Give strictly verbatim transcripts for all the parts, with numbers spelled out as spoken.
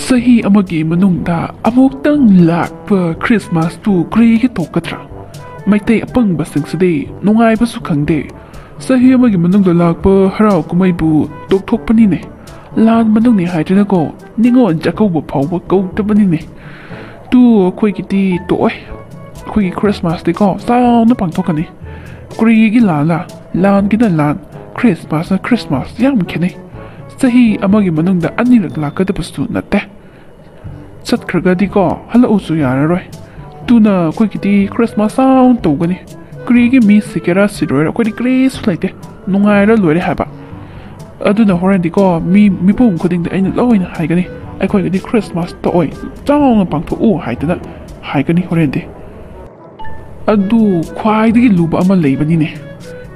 ꯆꯍꯤ ꯑꯃꯒꯤ ꯃꯅꯨꯡꯗ ꯑꯃꯨꯛꯇꯪ ꯂꯥꯛꯄ ꯈ꯭ꯔꯤꯁꯃꯥꯁꯇꯨ ꯀꯔꯤꯒꯤ ꯇꯣꯛꯀꯗ꯭ꯔꯥ? ꯃꯩꯇꯩ ꯑꯄꯪꯕꯁꯤꯡꯁꯤꯗꯤ ꯅꯨꯡꯉꯥꯏꯕꯁꯨ ꯈꯪꯗꯦ꯫ ꯆꯍꯤ ꯑꯃꯒꯤ ꯃꯅꯨꯡꯗ ꯂꯥꯛꯄ ꯍꯔꯥꯎ ꯀꯨꯝꯍꯩꯕꯨ ꯇꯣꯛꯊꯣꯛꯄꯅꯤꯅꯦ꯫ ꯂꯥꯟ ꯃꯅꯨꯡꯅꯤ ꯍꯥꯏꯗꯅꯀꯣ, ꯅꯤꯉꯣꯜ ꯆꯥꯛꯀꯧꯕ ꯐꯥꯎꯕ ꯀꯧꯗꯕꯅꯤꯅꯦ꯫ ꯇꯨ ꯑꯩꯈꯣꯏꯒꯤꯗꯤ ꯇꯣꯛꯑꯣꯏ꯫ ꯑꯩꯈꯣꯏꯒꯤ ꯈ꯭ꯔꯤꯁꯃꯥꯁꯇꯤꯀꯣ ꯆꯥꯎꯅ ꯄꯥꯡꯊꯣꯛꯀꯅꯤ꯫ ꯀꯔꯤꯒꯤ ꯂꯥꯟꯂ? ꯂꯥꯟꯒꯤꯅ ꯂꯥꯟ, ꯈ꯭ꯔꯤꯁꯃꯥꯁꯅ ꯈ꯭ꯔꯤꯁꯃꯥꯁ, ꯌꯥꯝ ꯈꯦꯠꯅꯩ꯫ ꯆꯍꯤ ꯑꯃꯒꯤ ꯃꯅꯨꯡꯗ ꯑꯅꯤꯔꯛ ꯂꯥꯛꯀꯗꯕꯁꯨ ꯅꯠꯇꯦ꯫ ꯆꯠꯈ꯭ꯔꯒꯗꯤꯀꯣ ꯍꯜꯂꯛꯎꯁꯨ ꯌꯥꯔꯔꯣꯏ꯫ ꯇꯨꯅ ꯑꯩꯈꯣꯏꯒꯤꯗꯤ ꯈ꯭ꯔꯤꯁꯃꯥꯁ ꯆꯥꯎꯅ ꯇꯧꯒꯅꯤ꯫ ꯀꯔꯤꯒꯤ ꯃꯤ ꯁꯤꯒꯦꯔꯥ ꯁꯤꯔꯣꯏꯔꯥ ꯑꯩꯈꯣꯏꯗꯤ ꯀꯔꯤꯁꯨ ꯂꯩꯇꯦ꯫ ꯅꯨꯡꯉꯥꯏꯔ ꯂꯣꯏꯔꯦ ꯍꯥꯏꯕ꯫ ꯑꯗꯨꯅ ꯍꯣꯔꯦꯟꯗꯤꯀꯣ ꯃꯤ ꯃꯤꯄꯨꯝ ꯈꯨꯗꯤꯡꯗ ꯑꯩꯅ ꯂꯣꯏꯅ ꯍꯥꯏꯒꯅꯤ, "ꯑꯩꯈꯣꯏꯒꯤꯗꯤ ꯈ꯭ꯔꯤꯁꯃꯥꯁ ꯇꯧꯑꯣꯏ, ꯆꯥꯎꯅ ꯄꯥꯡꯊꯣꯛꯎ" ꯍꯥꯏꯗꯅ ꯍꯥꯏꯒꯅꯤ ꯍꯣꯔꯦꯟꯗꯤ꯫ ꯑꯗꯨ ꯈ꯭ꯋꯥꯏꯗꯒꯤ ꯂꯨꯕ ꯑꯃ ꯂꯩꯕꯅꯤꯅꯦ꯫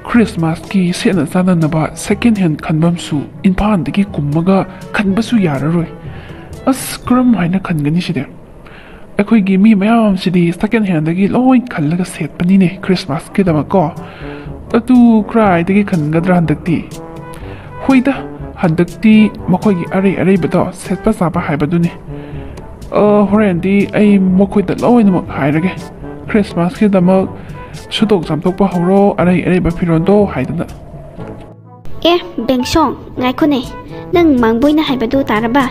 ꯈ꯭ꯔꯤꯁꯃꯥꯁꯀꯤ ꯁꯦꯠꯅ ꯆꯥꯅꯅꯕ ꯁꯦꯀꯦꯟ ꯍꯦꯟ ꯈꯟꯐꯝꯁꯨ ꯏꯝꯐꯥꯜꯗꯒꯤ ꯀꯨꯝꯃꯒ ꯈꯟꯕꯁꯨ ꯌꯥꯔꯔꯣꯏ꯫ ꯑꯁ, ꯀꯔꯝ ꯍꯥꯏꯅ ꯈꯟꯒꯅꯤ ꯁꯤꯗꯤ? ꯑꯩꯈꯣꯏꯒꯤ ꯃꯤ ꯃꯌꯥꯝꯁꯤꯗꯤ ꯁꯦꯀꯦꯟ ꯍꯦꯟꯗꯒꯤ ꯂꯣꯏ ꯈꯜꯂꯒ ꯁꯦꯠꯄꯅꯤꯅꯦ ꯈ꯭ꯔꯤꯁꯃꯥꯁꯀꯤꯗꯃꯛꯀꯣ꯫ ꯑꯗꯨ ꯀꯗꯥꯏꯗꯒꯤ ꯈꯟꯒꯗ꯭ꯔꯥ ꯍꯟꯗꯛꯇꯤ? ꯍꯣꯏꯗ, ꯍꯟꯗꯛꯇꯤ ꯃꯈꯣꯏꯒꯤ ꯑꯔꯩ ꯑꯔꯩꯕꯗꯣ ꯁꯦꯠꯄ ꯆꯥꯕ ꯍꯥꯏꯕꯗꯨꯅꯤ꯫ ꯑ, ꯍꯣꯔꯦꯟꯗꯤ ꯑꯩ ꯃꯈꯣꯏꯗ ꯂꯣꯏꯅꯃꯛ ꯍꯥꯏꯔꯒꯦ꯫ ꯈ꯭ꯔꯤꯁꯃꯥꯁꯀꯤꯗꯃꯛ ꯁꯨꯗꯣꯛ ꯆꯥꯝꯊꯣꯛꯄ ꯍꯧꯔꯣ, ꯑꯔꯩ ꯑꯔꯩꯕ ꯐꯤꯔꯣꯜꯗꯣ ꯍꯥꯏꯗꯅ꯫ ꯑꯦ, ꯕꯦꯡꯁꯣꯡ, ꯉꯥꯏꯈꯣꯅꯦ꯫ ꯅꯪ ꯃꯥꯡꯕꯣꯏꯅ ꯍꯥꯏꯕꯗꯨ ꯇꯥꯔꯕ?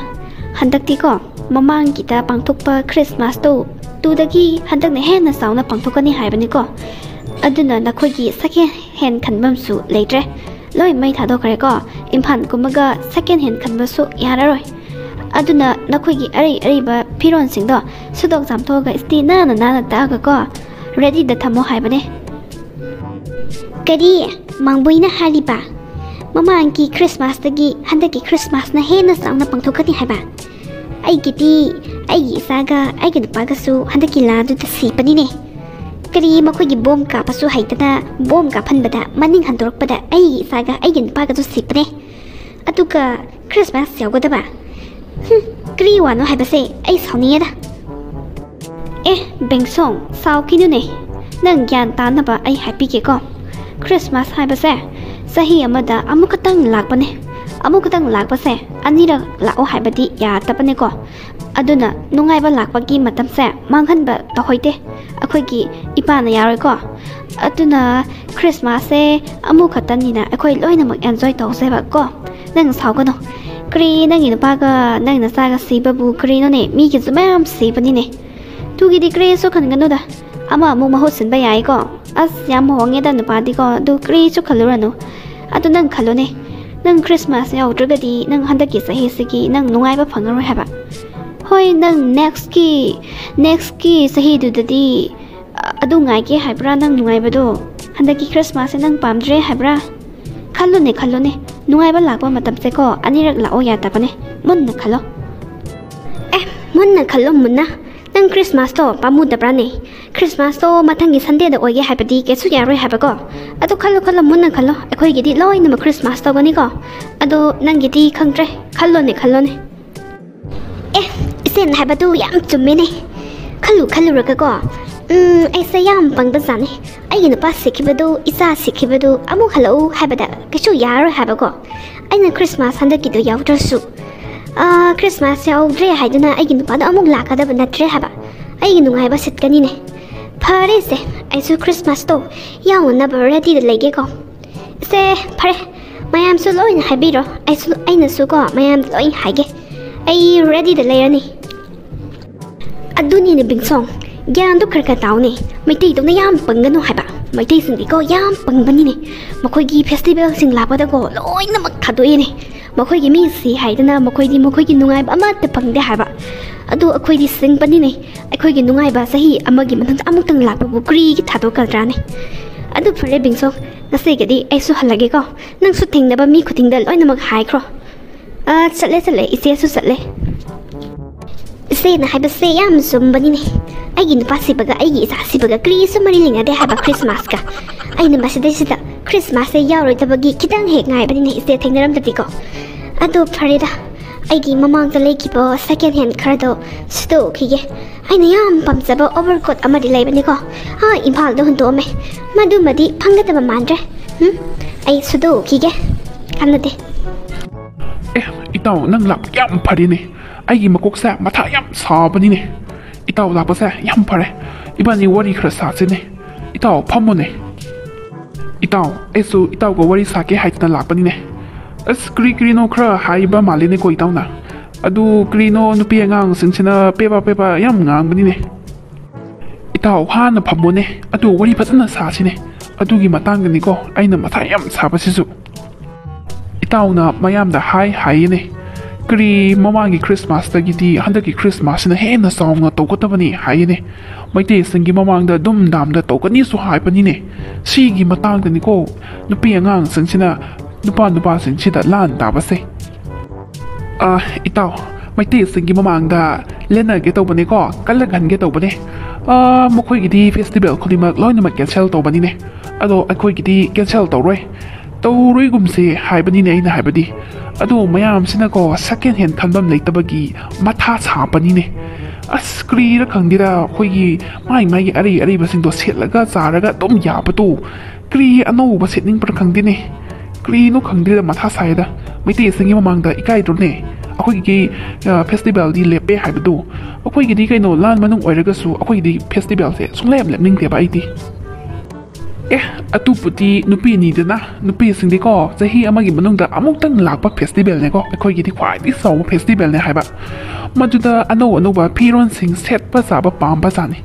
ꯍꯟꯗꯛꯇꯤꯀꯣ, ꯃꯃꯥꯡꯒꯤꯗ ꯄꯥꯡꯊꯣꯛꯄ ꯈ꯭ꯔꯤꯁꯃꯥꯁꯇꯣ, ꯇꯨꯗꯒꯤ ꯍꯟꯗꯛꯅ ꯍꯦꯟꯅ ꯆꯥꯎꯅ ꯄꯥꯡꯊꯣꯛꯀꯅꯤ ꯍꯥꯏꯕꯅꯤꯀꯣ꯫ ꯑꯗꯨꯅ ꯅꯈꯣꯏꯒꯤ ꯁꯦꯀꯦꯟ ꯍꯦꯟ ꯈꯟꯐꯝꯁꯨ ꯂꯩꯇ꯭ꯔꯦ꯫ ꯂꯣꯏ ꯃꯩ ꯊꯥꯗꯣꯛꯈ꯭ꯔꯦꯀꯣ꯫ ꯏꯝꯐꯥꯜ ꯀꯨꯝꯃꯒ ꯁꯦꯀꯦꯟ ꯍꯦꯟ ꯈꯟꯕꯁꯨ ꯌꯥꯔꯔꯣꯏ꯫ ꯑꯗꯨꯅ ꯅꯈꯣꯏꯒꯤ ꯑꯔꯩ ꯑꯔꯩꯕ ꯐꯤꯔꯣꯜꯁꯤꯡꯗꯣ ꯁꯨꯗꯣꯛ ꯆꯥꯝꯊꯣꯛꯑꯒ ꯏꯁꯇꯤ ꯅꯥꯟꯅ ꯅꯥꯟꯅ ꯇꯛꯑꯒꯀꯣ, ꯔꯦꯗꯤꯗ ꯊꯝꯃꯣ ꯍꯥꯏꯕꯅꯦ꯫ ꯀꯔꯤ? ꯃꯥꯡꯕꯣꯏꯅ ꯍꯥꯏꯔꯤꯕ? ꯃꯃꯥꯡꯒꯤ ꯈ꯭ꯔꯤꯁꯃꯥꯁꯇꯒꯤ ꯍꯟꯗꯛꯀꯤ ꯈ꯭ꯔꯤꯁꯃꯥꯁꯅ ꯍꯦꯟꯅ ꯆꯥꯎꯅ ꯄꯥꯡꯊꯣꯛꯀꯅꯤ ꯍꯥꯏꯕ? ꯑꯩꯒꯤꯗꯤ ꯑꯩꯒꯤ ꯏꯆꯥꯒ ꯑꯩꯒꯤ ꯅꯨꯄꯥꯒꯁꯨ ꯍꯟꯗꯛꯀꯤ ꯂꯥꯗꯨꯗ ꯁꯤꯕꯅꯤꯅꯦ꯫ ꯀꯔꯤ ꯃꯈꯣꯏꯒꯤ ꯕꯣꯝ ꯀꯥꯞꯄꯁꯨ ꯍꯩꯇꯅ ꯕꯣꯝ ꯀꯥꯞꯍꯟꯕꯗ ꯃꯅꯤꯡ ꯍꯟꯗꯣꯔꯛꯄꯗ ꯑꯩꯒꯤ ꯏꯆꯥꯒ ꯑꯩꯒꯤ ꯅꯨꯄꯥꯒꯁꯨ ꯁꯤꯕꯅꯦ꯫ ꯑꯗꯨꯒ ꯈ꯭ꯔꯤꯁꯃꯥꯁ ꯌꯥꯎꯒꯗꯕ? ꯍꯨꯝ, ꯀꯔꯤ ꯋꯥꯅꯣ ꯍꯥꯏꯕꯁꯦ ꯑꯩ ꯁꯥꯎꯅꯤꯡꯉꯦꯗ꯫ ꯑꯦ, ꯕꯦꯡꯁꯣꯡ, ꯁꯥꯎꯈꯤꯅꯨꯅꯦ꯫ ꯅꯪ ꯒ꯭ꯌꯥꯟ ꯇꯥꯅꯕ ꯑꯩ ꯍꯥꯏꯕꯤꯒꯦꯀꯣ꯫ ꯈ꯭ꯔꯤꯁꯃꯥꯁ ꯍꯥꯏꯕꯁꯦ ꯆꯍꯤ ꯑꯃꯗ ꯑꯃꯨꯛꯈꯛꯇꯪ ꯂꯥꯛꯄꯅꯦ꯫ ꯑꯃꯨꯛ ꯈꯛꯇꯪ ꯂꯥꯛꯄꯁꯦ ꯑꯅꯤꯔꯛ ꯂꯥꯛꯑꯣ ꯍꯥꯏꯕꯗꯤ ꯌꯥꯗꯕꯅꯦꯀꯣ꯫ ꯑꯗꯨꯅ ꯅꯨꯡꯉꯥꯏꯕ ꯂꯥꯛꯄꯒꯤ ꯃꯇꯝꯁꯦ ꯃꯥꯡꯍꯟꯕ ꯇꯧꯍꯣꯏꯗꯦ꯫ ꯑꯩꯈꯣꯏꯒꯤ ꯏꯄꯥꯅ ꯌꯥꯔꯣꯏꯀꯣ꯫ ꯑꯗꯨꯅ ꯈ꯭ꯔꯤꯁꯃꯥꯁꯁꯦ ꯑꯃꯨꯛ ꯈꯛꯇꯅꯤꯅ ꯑꯩꯈꯣꯏ ꯂꯣꯏꯅꯃꯛ ꯑꯦꯟꯖꯣꯏ ꯇꯧꯁꯦꯕ ꯀꯣ꯫ ꯅꯪ ꯁꯥꯎꯒꯅꯨ꯫ ꯀꯔꯤ, ꯅꯪꯒꯤ ꯅꯨꯄꯥꯒ ꯅꯪ ꯅꯆꯥꯒ ꯁꯤꯕꯕꯨ ꯀꯔꯤꯅꯣꯅꯦ? ꯃꯤꯒꯤꯁꯨ ꯃꯌꯥꯝ ꯁꯤꯕꯅꯤꯅꯦ꯫ ꯇꯨꯒꯤꯗꯤ ꯀꯔꯤꯁꯨ ꯈꯟꯒꯅꯨꯗ꯫ ꯑꯃ ꯑꯃꯨꯛ ꯃꯍꯨꯠ ꯁꯤꯟꯕ ꯌꯥꯏꯀꯣ꯫ ꯑꯁ, ꯌꯥꯝ ꯍꯣꯡꯉꯦꯗ ꯅꯨꯄꯥꯗꯤꯀꯣ꯫ ꯑꯗꯨ ꯀꯔꯤꯁꯨ ꯈꯜꯂꯨꯔꯅꯨ꯫ ꯑꯗꯨ ꯅꯪ ꯈꯜꯂꯣꯅꯦ꯫ ꯅꯪ ꯈ꯭ꯔꯤꯁꯃꯥꯁ ꯌꯥꯎꯗ꯭ꯔꯒꯗꯤ ꯅꯪ ꯍꯟꯗꯛꯀꯤ ꯆꯍꯤꯁꯤꯒꯤ ꯅꯪ ꯅꯨꯡꯉꯥꯏꯕ ꯐꯪꯉꯔꯣꯏ ꯍꯥꯏꯕ꯫ ꯍꯣꯏ, ꯅꯪ ꯅꯦꯛꯁꯀꯤ, ꯅꯦꯛꯁꯀꯤ ꯆꯍꯤꯗꯨꯗꯗꯤ, ꯑ, ꯑꯗꯨ ꯉꯥꯏꯒꯦ ꯍꯥꯏꯕ꯭ꯔꯥ ꯅꯪ ꯅꯨꯡꯉꯥꯏꯕꯗꯣ? ꯍꯟꯗꯛꯀꯤ ꯈ꯭ꯔꯤꯁꯃꯥꯁꯁꯦ ꯅꯪ ꯄꯥꯝꯗ꯭ꯔꯦ ꯍꯥꯏꯕ꯭ꯔꯥ? ꯈꯜꯂꯨꯅꯦ, ꯈꯜꯂꯨꯅꯦ꯫ ꯅꯨꯡꯉꯥꯏꯕ ꯂꯥꯛꯄ ꯃꯇꯝꯁꯦꯀꯣ, ꯑꯅꯤꯔꯛ ꯂꯥꯛꯑꯣ ꯌꯥꯗꯕꯅꯦ꯫ ꯃꯨꯟꯅ ꯈꯜꯂꯣ꯫ ꯑꯦ, ꯃꯨꯟꯅ ꯈꯜꯂꯣ, ꯃꯨꯟꯅ꯫ ꯅꯪ ꯈ꯭ꯔꯤꯁꯃꯥꯁꯇꯣ ꯄꯥꯝꯃꯨꯗꯕ꯭ꯔꯥꯅꯦ? ꯈ꯭ꯔꯤꯁꯃꯥꯁꯇꯣ ꯃꯊꯪꯒꯤ ꯁꯟꯗꯦꯗ ꯑꯣꯏꯒꯦ ꯍꯥꯏꯕꯗꯤ ꯀꯩꯁꯨ ꯌꯥꯔꯣꯏ ꯍꯥꯏꯕꯀꯣ꯫ ꯑꯗꯨ ꯈꯜꯂꯣ, ꯈꯜꯂꯣ, ꯃꯨꯟꯅ ꯈꯜꯂꯣ꯫ ꯑꯩꯈꯣꯏꯒꯤꯗꯤ ꯂꯣꯏꯅꯃꯛ ꯈ꯭ꯔꯤꯁꯃꯥꯁ ꯇꯧꯒꯅꯤꯀꯣ꯫ ꯑꯗꯣ ꯅꯪꯒꯤꯗꯤ ꯈꯪꯗ꯭ꯔꯦ꯫ ꯈꯜꯂꯣꯅꯦ, ꯈꯜꯂꯣꯅꯦ꯫ ꯑꯦ, ꯏꯆꯦꯅ ꯍꯥꯏꯕꯗꯨ ꯌꯥꯝ ꯆꯨꯝꯃꯦꯅꯦ꯫ ꯈꯜꯂꯨ ꯈꯜꯂꯨꯔꯒꯀꯣ, ꯎꯝ, ꯑꯩꯁꯦ ꯌꯥꯝ ꯄꯪꯕꯖꯥꯠꯅꯤ꯫ ꯑꯩꯒꯤ ꯅꯨꯄꯥ ꯁꯤꯈꯤꯕꯗꯨ, ꯏꯆꯥ ꯁꯤꯈꯤꯕꯗꯨ ꯑꯃꯨꯛ ꯍꯜꯂꯛꯎ ꯍꯥꯏꯕꯗ ꯀꯩꯁꯨ ꯌꯥꯔꯣꯏ ꯍꯥꯏꯕꯀꯣ꯫ ꯑꯩꯅ ꯈ꯭ꯔꯤꯁꯃꯥꯁ ꯍꯟꯗꯛꯀꯤꯗꯣ ꯌꯥꯎꯗ꯭ꯔꯁꯨ, ꯑ, ꯈ꯭ꯔꯤꯁꯃꯥꯁ ꯌꯥꯎꯗ꯭ꯔꯦ ꯍꯥꯏꯗꯨꯅ ꯑꯩꯒꯤ ꯅꯨꯄꯥꯗꯣ ꯑꯃꯨꯛ ꯂꯥꯛꯀꯗꯕ ꯅꯠꯇ꯭ꯔꯦ ꯍꯥꯏꯕ꯫ ꯑꯩꯒꯤ ꯅꯨꯡꯉꯥꯏꯕ ꯁꯤꯠꯀꯅꯤꯅꯦ꯫ ꯐꯔꯦꯁꯦ, ꯑꯩꯁꯨ ꯈ꯭ꯔꯤꯁꯃꯥꯁꯇꯣ ꯌꯥꯎꯅꯅꯕ ꯔꯦꯗꯤꯗ ꯂꯩꯒꯦꯀꯣ꯫ ꯁꯦ, ꯐꯔꯦ, ꯃꯌꯥꯝꯁꯨ ꯂꯣꯏꯅ ꯍꯥꯏꯕꯤꯔꯣ꯫ ꯑꯩꯁꯨ, ꯑꯩꯅꯁꯨ ꯀꯣ ꯃꯌꯥꯝꯗ ꯂꯣꯏ ꯍꯥꯏꯒꯦ꯫ ꯑꯩ ꯔꯦꯗꯤꯗ ꯂꯩꯔꯅꯤ꯫ ꯑꯗꯨꯅꯤꯅꯦ ꯕꯤꯡꯁꯣꯡ, ꯒ꯭ꯌꯥꯟꯗꯣ ꯈꯔ ꯈꯔ ꯇꯥꯎꯅꯦ꯫ ꯃꯩꯇꯩꯗꯧꯅ ꯌꯥꯝ ꯄꯪꯒꯅꯨ ꯍꯥꯏꯕ꯫ ꯃꯩꯇꯩꯁꯤꯡꯗꯤꯀꯣ ꯌꯥꯝ ꯄꯪꯕꯅꯤꯅꯦ꯫ ꯃꯈꯣꯏꯒꯤ ꯐꯦꯁꯇꯤꯚꯦꯜꯁꯤꯡ ꯂꯥꯛꯄꯗꯀꯣ ꯂꯣꯏꯅꯃꯛ ꯊꯥꯗꯣꯛꯏꯅꯦ꯫ ꯃꯈꯣꯏꯒꯤ ꯃꯤ ꯁꯤ ꯍꯥꯏꯗꯅ ꯃꯈꯣꯏꯗꯤ ꯃꯈꯣꯏꯒꯤ ꯅꯨꯡꯉꯥꯏꯕ ꯑꯃꯠꯇ ꯐꯪꯗꯦ ꯍꯥꯏꯕ꯫ ꯑꯗꯨ ꯑꯩꯈꯣꯏꯗꯤ ꯁꯤꯡꯕꯅꯤꯅꯦ꯫ ꯑꯩꯈꯣꯏꯒꯤ ꯅꯨꯡꯉꯥꯏꯕ ꯆꯍꯤ ꯑꯃꯒꯤ ꯃꯅꯨꯡꯗ ꯑꯃꯨꯛꯇꯪ ꯂꯥꯛꯄꯕꯨ ꯀꯔꯤꯒꯤ ꯊꯥꯗꯣꯛꯀꯗ꯭ꯔꯥꯅꯦ? ꯑꯗꯨ ꯐꯔꯦ ꯕꯤꯡꯁꯣꯡ, ꯉꯁꯤꯒꯤꯗꯤ ꯑꯩꯁꯨ ꯍꯜꯂꯒꯦꯀꯣ꯫ ꯅꯪꯁꯨ ꯊꯦꯡꯅꯕ ꯃꯤ ꯈꯨꯗꯤꯡꯗ ꯂꯣꯏꯅꯃꯛ ꯍꯥꯏꯈ꯭ꯔꯣ꯫ ꯑ, ꯆꯠꯂꯦ, ꯆꯠꯂꯦ, ꯏꯆꯦꯁꯨ ꯆꯠꯂꯦ꯫ ꯏꯆꯦꯅ ꯍꯥꯏꯕꯁꯦ ꯌꯥꯝ ꯆꯨꯝꯕꯅꯤꯅꯦ꯫ ꯑꯩꯒꯤ ꯅꯨꯄꯥ ꯁꯤꯕꯒ ꯑꯩꯒꯤ ꯏꯆꯥ ꯁꯤꯕꯒ ꯀꯔꯤꯁꯨ ꯃꯔꯤ ꯂꯩꯅꯗꯦ ꯍꯥꯏꯕ ꯈ꯭ꯔꯤꯁꯃꯥꯁꯀ꯫ ꯑꯩꯅ ꯃꯁꯤꯗꯩꯁꯤꯗ ꯈ꯭ꯔꯤꯁꯃꯥꯁꯁꯦ ꯌꯥꯎꯔꯣꯏꯗꯕꯒꯤ ꯈꯤꯇꯪ ꯍꯦꯛ ꯉꯥꯏꯕꯅꯤꯅꯦ ꯏꯆꯦ ꯊꯦꯡꯅꯔꯝꯗ꯭ꯔꯗꯤꯀꯣ꯫ ꯑꯗꯣ ꯐꯔꯦꯗ, ꯑꯩꯒꯤ ꯃꯃꯥꯡꯗ ꯂꯩꯈꯤꯕ ꯁꯦꯀꯦꯟ ꯍꯦꯟ ꯈꯔꯗꯣ ꯁꯨꯗꯣꯛꯈꯤꯒꯦ꯫ ꯑꯩꯅ ꯌꯥꯝ ꯄꯥꯝꯖꯕ ꯑꯣꯚꯔ ꯀꯣꯠ ꯑꯃꯗꯤ ꯂꯩꯕꯅꯤꯀꯣ꯫ ꯑꯥ, ꯏꯝꯐꯥꯜꯗ ꯍꯨꯟꯗꯣꯛꯑꯝꯃꯦ꯫ ꯃꯗꯨꯃꯗꯤ ꯐꯪꯒꯗꯕ ꯃꯥꯟꯗ꯭ꯔꯦ꯫ ꯎꯝ, ꯑꯩ ꯁꯨꯗꯣꯛꯈꯤꯒꯦ꯫ ꯀꯥꯟꯅꯗꯦ꯫ ꯏꯇꯥꯎ, ꯅꯪ ꯂꯥꯛꯄ ꯌꯥꯝ ꯐꯔꯦꯅꯦ꯫ ꯑꯩꯒꯤ ꯃꯀꯣꯛꯁꯦ ꯃꯊꯥ ꯌꯥꯝ ꯁꯥꯕꯅꯤꯅꯦ꯫ ꯏꯇꯥꯎ ꯂꯥꯛꯄꯁꯦ ꯌꯥꯝ ꯐꯔꯦ꯫ ꯏꯕꯥꯅꯤ ꯋꯥꯔꯤ ꯈꯔ ꯁꯥꯁꯤꯅꯦ꯫ ꯏꯇꯥꯎ, ꯐꯝꯃꯨꯅꯦ꯫ ꯏꯇꯥꯎ, ꯑꯩꯁꯨ ꯏꯇꯥꯎꯒ ꯋꯥꯔꯤ ꯁꯥꯒꯦ ꯍꯥꯏꯗꯅ ꯂꯥꯛꯄꯅꯤꯅꯦ꯫ ꯑꯁ, ꯀꯔꯤ ꯀꯔꯤꯅꯣ ꯈꯔ ꯍꯥꯏꯕ ꯃꯥꯜꯂꯤꯅꯦꯀꯣ ꯏꯇꯥꯎꯅ꯫ ꯑꯗꯨ ꯀꯔꯤꯅꯣ, ꯅꯨꯄꯤ ꯑꯉꯥꯡꯁꯤꯡꯁꯤꯅ ꯄꯦꯕꯥ ꯄꯦꯕꯥ ꯌꯥꯝ ꯉꯥꯡꯕꯅꯤꯅꯦ꯫ ꯏꯇꯥꯎ, ꯍꯥꯟꯅ ꯐꯝꯃꯣꯅꯦ, ꯑꯗꯨ ꯋꯥꯔꯤ ꯐꯖꯅ ꯁꯥꯁꯤꯅꯦ꯫ ꯑꯗꯨꯒꯤ ꯃꯇꯥꯡꯗꯅꯤꯀꯣ ꯑꯩꯅ ꯃꯊꯥ ꯌꯥꯝ ꯁꯥꯕꯁꯤꯁꯨ꯫ ꯏꯇꯥꯎꯅ ꯃꯌꯥꯝꯗ ꯍꯥꯏ ꯍꯥꯏꯌꯦꯅꯦ, ꯀꯔꯤ ꯃꯃꯥꯡꯒꯤ ꯈ꯭ꯔꯤꯁꯃꯥꯁꯇꯒꯤꯗꯤ ꯍꯟꯗꯛꯀꯤ ꯈ꯭ꯔꯤꯁꯃꯥꯁꯁꯤꯅ ꯍꯦꯟꯅ ꯆꯥꯎꯅ ꯇꯧꯒꯗꯕꯅꯤ ꯍꯥꯏꯌꯦꯅꯦ꯫ ꯃꯩꯇꯩꯁꯤꯡꯒꯤ ꯃꯃꯥꯡꯗ ꯗꯨꯝ ꯗꯥꯝꯗ ꯇꯧꯒꯅꯤꯁꯨ ꯍꯥꯏꯕꯅꯤꯅꯦ꯫ ꯁꯤꯒꯤ ꯃꯇꯥꯡꯗꯅꯤꯀꯣ ꯅꯨꯄꯤ ꯑꯉꯥꯡꯁꯤꯡꯁꯤꯅ ꯅꯨꯄꯥ ꯅꯨꯄꯥꯁꯤꯡꯁꯤꯗ ꯂꯥꯟ ꯇꯥꯕꯁꯦ꯫ ꯑ, ꯏꯇꯥꯎ, ꯃꯩꯇꯩꯁꯤꯡꯒꯤ ꯃꯃꯥꯡꯗ ꯂꯦꯟꯅꯒꯦ ꯇꯧꯕꯅꯦꯀꯣ, ꯀꯜꯂꯛꯍꯟꯒꯦ ꯇꯧꯕꯅꯦ꯫ ꯑ, ꯃꯈꯣꯏꯒꯤꯗꯤ ꯐꯦꯁꯇꯤꯚꯦꯜ ꯈꯨꯗꯤꯡꯃꯛ ꯂꯣꯏꯅꯃꯛ ꯀꯦꯟꯁꯦꯜ ꯇꯧꯕꯅꯤꯅꯦ꯫ ꯑꯗꯣ ꯑꯩꯈꯣꯏꯒꯤꯗꯤ ꯀꯦꯟꯁꯦꯜ ꯇꯧꯔꯣꯏ꯫ ꯇꯧꯔꯣꯏꯒꯨꯝꯁꯦ ꯍꯥꯏꯕꯅꯤꯅꯦ ꯑꯩꯅ ꯍꯥꯏꯕꯗꯤ꯫ ꯑꯗꯣ ꯃꯌꯥꯝꯁꯤꯅꯀꯣ ꯁꯦꯀꯦꯟ ꯍꯦꯟ ꯈꯟꯐꯝ ꯂꯩꯇꯕꯒꯤ ꯃꯊꯥ ꯁꯥꯕꯅꯤꯅꯦ꯫ ꯑꯁ, ꯀꯔꯤꯔ ꯈꯪꯗꯦꯗ, ꯑꯩꯈꯣꯏꯒꯤ ꯃꯥꯏ ꯃꯥꯏꯒꯤ ꯑꯔꯩ ꯑꯔꯩꯕꯁꯤꯡꯗꯣ ꯁꯦꯠꯂꯒ ꯆꯥꯔꯒ ꯑꯗꯨꯝ ꯌꯥꯕꯗꯣ꯫ ꯀꯔꯤ ꯑꯅꯧꯕ ꯁꯦꯠꯅꯤꯡꯕ꯭ꯔꯥ ꯈꯪꯗꯦꯅꯦ꯫ ꯀꯔꯤꯅꯣ ꯈꯪꯗꯦꯗ, ꯃꯊꯥ ꯁꯥꯏꯗ꯫ ꯃꯩꯇꯩꯁꯤꯡꯒꯤ ꯃꯃꯥꯡꯗ ꯏꯀꯥꯏꯗ꯭ꯔꯣꯅꯦ? ꯑꯩꯈꯣꯏꯒꯤ, ꯑ, ꯐꯦꯁꯇꯤꯚꯦꯜꯗꯤ ꯂꯦꯞꯄꯦ ꯍꯥꯏꯕꯗꯣ꯫ ꯑꯩꯈꯣꯏꯒꯤꯗꯤ ꯀꯩꯅꯣ, ꯂꯥꯟ ꯃꯅꯨꯡ ꯑꯣꯏꯔꯒꯁꯨ ꯑꯩꯈꯣꯏꯒꯤꯗꯤ ꯐꯦꯁꯇꯤꯚꯦꯜꯁꯦ ꯁꯨꯡꯂꯦꯞ ꯂꯦꯞꯅꯤꯡꯗꯦꯕ ꯑꯩꯗꯤ꯫ ꯑꯦ, ꯑꯗꯨꯕꯨꯗꯤ ꯅꯨꯄꯤꯅꯤꯗꯅ, ꯅꯨꯄꯤꯁꯤꯡꯗꯤꯀꯣ ꯆꯍꯤ ꯑꯃꯒꯤ ꯃꯅꯨꯡꯗ ꯑꯃꯨꯛꯇꯪ ꯂꯥꯛꯄ ꯐꯦꯁꯇꯤꯚꯦꯜꯅꯦꯀꯣ꯫ ꯑꯩꯈꯣꯏꯒꯤꯗꯤ ꯈ꯭ꯋꯥꯏꯗꯒꯤ ꯆꯥꯎꯕ ꯐꯦꯁꯇꯤꯚꯦꯜꯅꯦ ꯍꯥꯏꯕ꯫ ꯃꯗꯨꯗ ꯑꯅꯧ ꯑꯅꯧꯕ ꯐꯤꯔꯣꯟꯁꯤꯡ ꯁꯦꯠꯄ ꯆꯥꯕ ꯄꯥꯝꯕ ꯖꯥꯠꯅꯤ꯫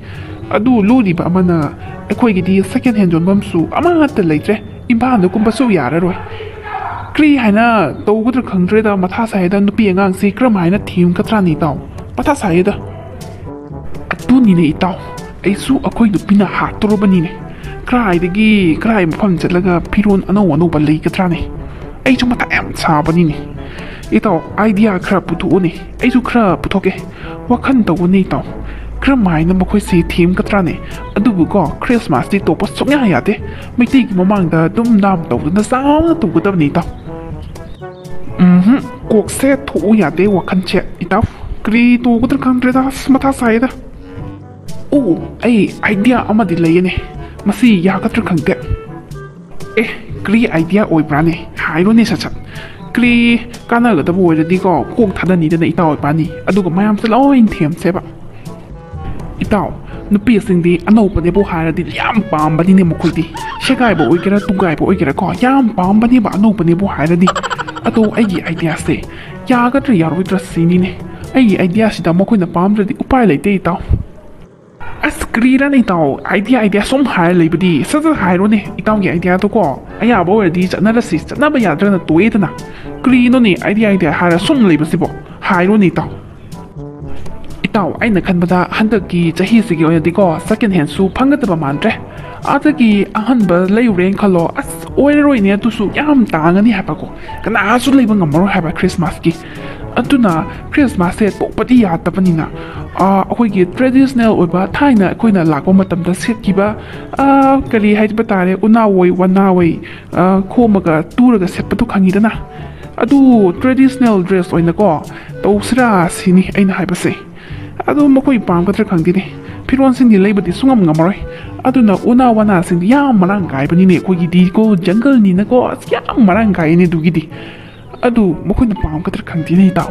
ꯑꯗꯨ ꯂꯨꯔꯤꯕ ꯑꯃꯅ, ꯑꯩꯈꯣꯏꯒꯤꯗꯤ ꯁꯦꯀꯦꯟ ꯍꯦꯟ ꯌꯣꯟꯐꯝꯁꯨ ꯑꯃꯠꯇ ꯂꯩꯇ꯭ꯔꯦ꯫ ꯏꯝꯐꯥꯜꯗ ꯀꯨꯝꯕꯁꯨ ꯌꯥꯔꯔꯣꯏ꯫ ꯀꯔꯤ ꯍꯥꯏꯅ ꯇꯧꯒꯗ꯭ꯔꯥ ꯈꯪꯗ꯭ꯔꯦꯗ, ꯃꯊꯥ ꯁꯥꯏꯗ꯫ ꯅꯨꯄꯤ ꯑꯉꯥꯡꯁꯤ ꯀꯔꯝ ꯍꯥꯏꯅ ꯊꯦꯝꯒꯗ꯭ꯔꯥꯅꯤ ꯏꯇꯥꯎ? ꯃꯊꯥ ꯁꯥꯏꯗ꯫ ꯑꯗꯨꯅꯤꯅꯦ ꯏꯇꯥꯎ, ꯑꯩꯁꯨ ꯑꯩꯈꯣꯏ ꯅꯨꯄꯤꯅ ꯍꯥꯠꯇꯣꯔꯕꯅꯤꯅꯦ꯫ ꯀꯔꯥꯏꯗꯒꯤ, ꯀꯔꯥꯏ ꯃꯐꯝ ꯆꯠꯂꯒ ꯐꯤꯔꯣꯟ ꯑꯅꯧ ꯑꯅꯧꯕ ꯂꯩꯒꯗ꯭ꯔꯥꯅꯦ? ꯑꯩꯁꯨ ꯃꯊꯥ ꯌꯥꯝ ꯁꯥꯕꯅꯤꯅꯦ꯫ ꯏꯇꯥꯎ, ꯑꯥꯏꯗꯤꯌꯥ ꯈꯔ ꯄꯨꯊꯣꯛꯎꯅꯦ꯫ ꯑꯩꯁꯨ ꯈꯔ ꯄꯨꯊꯣꯛꯀꯦ꯫ ꯋꯥꯈꯜ ꯇꯧꯕꯅꯦ ꯏꯇꯥꯎ꯫ ꯀꯔꯝ ꯍꯥꯏꯅ ꯃꯈꯣꯏꯁꯤ ꯊꯦꯝꯒꯗ꯭ꯔꯥꯅꯦ? ꯑꯗꯨꯕꯨꯀꯣ, ꯈ꯭ꯔꯤꯁꯃꯥꯁꯇꯤ ꯇꯣꯛꯄ ꯁꯨꯡꯌꯥ ꯌꯥꯗꯦ꯫ ꯃꯩꯇꯩꯒꯤ ꯃꯃꯥꯡꯗ ꯗꯨꯝ ꯗꯥꯝ ꯇꯧꯗꯅ ꯆꯥꯎꯅ ꯇꯧꯒꯗꯕꯅꯤ ꯏꯇꯥꯎ꯫ ꯎꯝꯍꯨꯝ, ꯀꯣꯛꯁꯦ ꯊꯣꯛꯎ ꯌꯥꯗꯦ ꯋꯥꯈꯜꯁꯦ ꯏꯇꯥꯎ꯫ ꯀꯔꯤ ꯇꯧꯒꯗ꯭ꯔꯥ ꯈꯪꯗ꯭ꯔꯦꯗ, ꯑꯁ, ꯃꯊꯥ ꯁꯥꯏꯗ꯫ ꯑꯣ, ꯑꯩ ꯑꯥꯏꯗꯤꯌꯥ ꯑꯃꯗꯤ ꯂꯩꯌꯦꯅꯦ꯫ ꯃꯁꯤ ꯌꯥꯒꯗ꯭ꯔꯥ ꯈꯪꯗꯦ꯫ ꯑꯦ, ꯀꯔꯤ ꯑꯥꯏꯗꯤꯌꯥ ꯑꯣꯏꯕ꯭ꯔꯥꯅꯦ? ꯍꯥꯏꯔꯣꯅꯦ ꯁꯠ ꯁꯠ꯫ ꯀ꯭ꯂꯦ ꯀꯥꯟꯅꯒꯗꯕ ꯑꯣꯏꯔꯗꯤꯀꯣ, ꯀꯣꯛ ꯊꯥꯗꯅꯤꯗꯅ ꯏꯇꯥꯎ ꯏꯕꯥꯅꯤ, ꯑꯗꯨꯒ ꯃꯌꯥꯝꯁꯦ ꯂꯣꯏ ꯊꯦꯝꯁꯦꯕ꯫ ꯏꯇꯥꯎ, ꯅꯨꯄꯤꯁꯤꯡꯗꯤ ꯑꯅꯧꯕꯅꯦꯕꯨ ꯍꯥꯏꯔꯗꯤ ꯌꯥꯝ ꯄꯥꯝꯕꯅꯤꯅꯦ ꯃꯈꯣꯏꯗꯤ꯫ ꯁꯦꯒꯥꯏꯕ ꯑꯣꯏꯒꯦꯔꯥ, ꯇꯨꯒꯥꯏꯕ ꯑꯣꯏꯒꯦꯔꯥꯀꯣ, ꯌꯥꯝ ꯄꯥꯝꯕꯅꯦꯕ ꯑꯅꯧꯕꯅꯦꯕꯨ ꯍꯥꯏꯔꯗꯤ꯫ ꯑꯗꯣ ꯑꯩꯒꯤ ꯑꯥꯏꯗꯤꯌꯥꯁꯦ ꯌꯥꯒꯗ꯭ꯔꯥ ꯌꯥꯔꯣꯏꯗ꯭ꯔꯥ ꯁꯤꯅꯤꯅꯦ꯫ ꯑꯩꯒꯤ ꯑꯥꯏꯗꯤꯌꯥꯁꯤꯗ ꯃꯈꯣꯏꯅ ꯄꯥꯝꯗ꯭ꯔꯗꯤ ꯎꯄꯥꯏ ꯂꯩꯇꯦ ꯏꯇꯥꯎ꯫ ꯑꯁ, ꯀꯔꯤꯔꯥꯅꯦ ꯏꯇꯥꯎ, ꯑꯥꯏꯗꯤꯌꯥ, ꯑꯥꯏꯗꯤꯌꯥ ꯁꯨꯝ ꯍꯥꯏꯔ ꯂꯩꯕꯗꯤ? ꯁꯠ ꯁꯠ ꯍꯥꯏꯔꯣꯅꯦ ꯏꯇꯥꯎꯒꯤ ꯑꯥꯏꯗꯤꯌꯥꯗꯣꯀꯣ꯫ ꯑꯌꯥꯕ ꯑꯣꯏꯔꯗꯤ ꯆꯠꯅꯔꯁꯤ, ꯆꯠꯅꯕ ꯌꯥꯗ꯭ꯔꯒꯅ ꯇꯣꯛꯑꯦꯗꯅ꯫ ꯀꯔꯤꯅꯣꯅꯦ ꯑꯥꯏꯗꯤꯌꯥ, ꯑꯥꯏꯗꯤꯌꯥ ꯍꯥꯏꯔ ꯁꯨꯝ ꯂꯩꯕꯁꯤꯕꯣ? ꯍꯥꯏꯔꯣꯅꯦ ꯏꯇꯥꯎ꯫ ꯏꯇꯥꯎ, ꯑꯩꯅ ꯈꯟꯕꯗ ꯍꯟꯗꯛꯀꯤ ꯆꯍꯤꯁꯤꯒꯤ ꯑꯣꯏꯅꯗꯤꯀꯣ, ꯁꯦꯀꯦꯟ ꯍꯦꯟꯁꯨ ꯐꯪꯒꯗꯕ ꯃꯥꯟꯗ꯭ꯔꯦ꯫ ꯑꯗꯒꯤ ꯑꯍꯟꯕ ꯂꯩꯔꯨꯔꯦꯅ ꯈꯜꯂꯣ, ꯑꯁ, ꯑꯣꯏꯔꯔꯣꯏꯅꯦ, ꯑꯗꯨꯁꯨ ꯌꯥꯝ ꯇꯥꯡꯉꯅꯤ ꯍꯥꯏꯕꯀꯣ, ꯀꯅꯥꯁꯨ ꯂꯩꯕ ꯉꯝꯃꯔꯣꯏ ꯍꯥꯏꯕ ꯈ꯭ꯔꯤꯁꯃꯥꯁꯀꯤ꯫ ꯑꯗꯨꯅ ꯈ꯭ꯔꯤꯁꯃꯥꯁꯁꯦ ꯇꯣꯛꯄꯗꯤ ꯌꯥꯗꯕꯅꯤꯅ, ꯑꯥ, ꯑꯩꯈꯣꯏꯒꯤ ꯇ꯭ꯔꯦꯗꯤꯁꯅꯦꯜ ꯑꯣꯏꯕ ꯊꯥꯏꯅ ꯑꯩꯈꯣꯏꯅ ꯂꯥꯛꯄ ꯃꯇꯝꯗ ꯁꯦꯠꯈꯤꯕ, ꯑꯥ, ꯀꯔꯤ ꯍꯥꯏꯕ ꯇꯥꯔꯦ, ꯎꯅꯥꯋꯣꯏ ꯋꯥꯅꯥꯋꯣꯏ, ꯑꯥ, ꯈꯣꯝꯃꯒ ꯇꯨꯔꯒ ꯁꯦꯠꯄꯗꯣ ꯈꯪꯉꯤꯗꯅ, ꯑꯗꯨ ꯇ꯭ꯔꯦꯗꯤꯁꯅꯦꯜ ꯗ꯭ꯔꯦꯁ ꯑꯣꯏꯅꯀꯣ ꯇꯧꯁꯤꯔꯥ ꯁꯤꯅꯤ ꯑꯩꯅ ꯍꯥꯏꯕꯁꯦ꯫ ꯑꯗꯨ ꯃꯈꯣꯏ ꯄꯥꯝꯒꯗ꯭ꯔꯥ ꯈꯪꯗꯦꯅꯦ, ꯐꯤꯔꯣꯜꯁꯤꯡꯗꯤ ꯂꯩꯕꯗꯤ ꯁꯨꯡꯉꯝ ꯉꯝꯃꯔꯣꯏ꯫ ꯑꯗꯨꯅ ꯎꯅꯥ ꯋꯥꯅꯥꯁꯤꯡꯗꯤ ꯌꯥꯝ ꯃꯔꯥꯡ ꯀꯥꯏꯕꯅꯤꯅꯦ, ꯑꯩꯈꯣꯏꯒꯤꯗꯤꯀꯣ ꯖꯪꯒꯜꯅꯤꯅꯀꯣ, ꯑꯁ, ꯌꯥꯝ ꯃꯔꯥꯡ ꯀꯥꯏꯅꯦ꯫ ꯑꯗꯨꯒꯤꯗꯤ ꯑꯗꯨ ꯃꯈꯣꯏꯅ ꯄꯥꯝꯒꯗ꯭ꯔꯥ ꯈꯪꯗꯦꯅꯦ ꯏꯇꯥꯎ꯫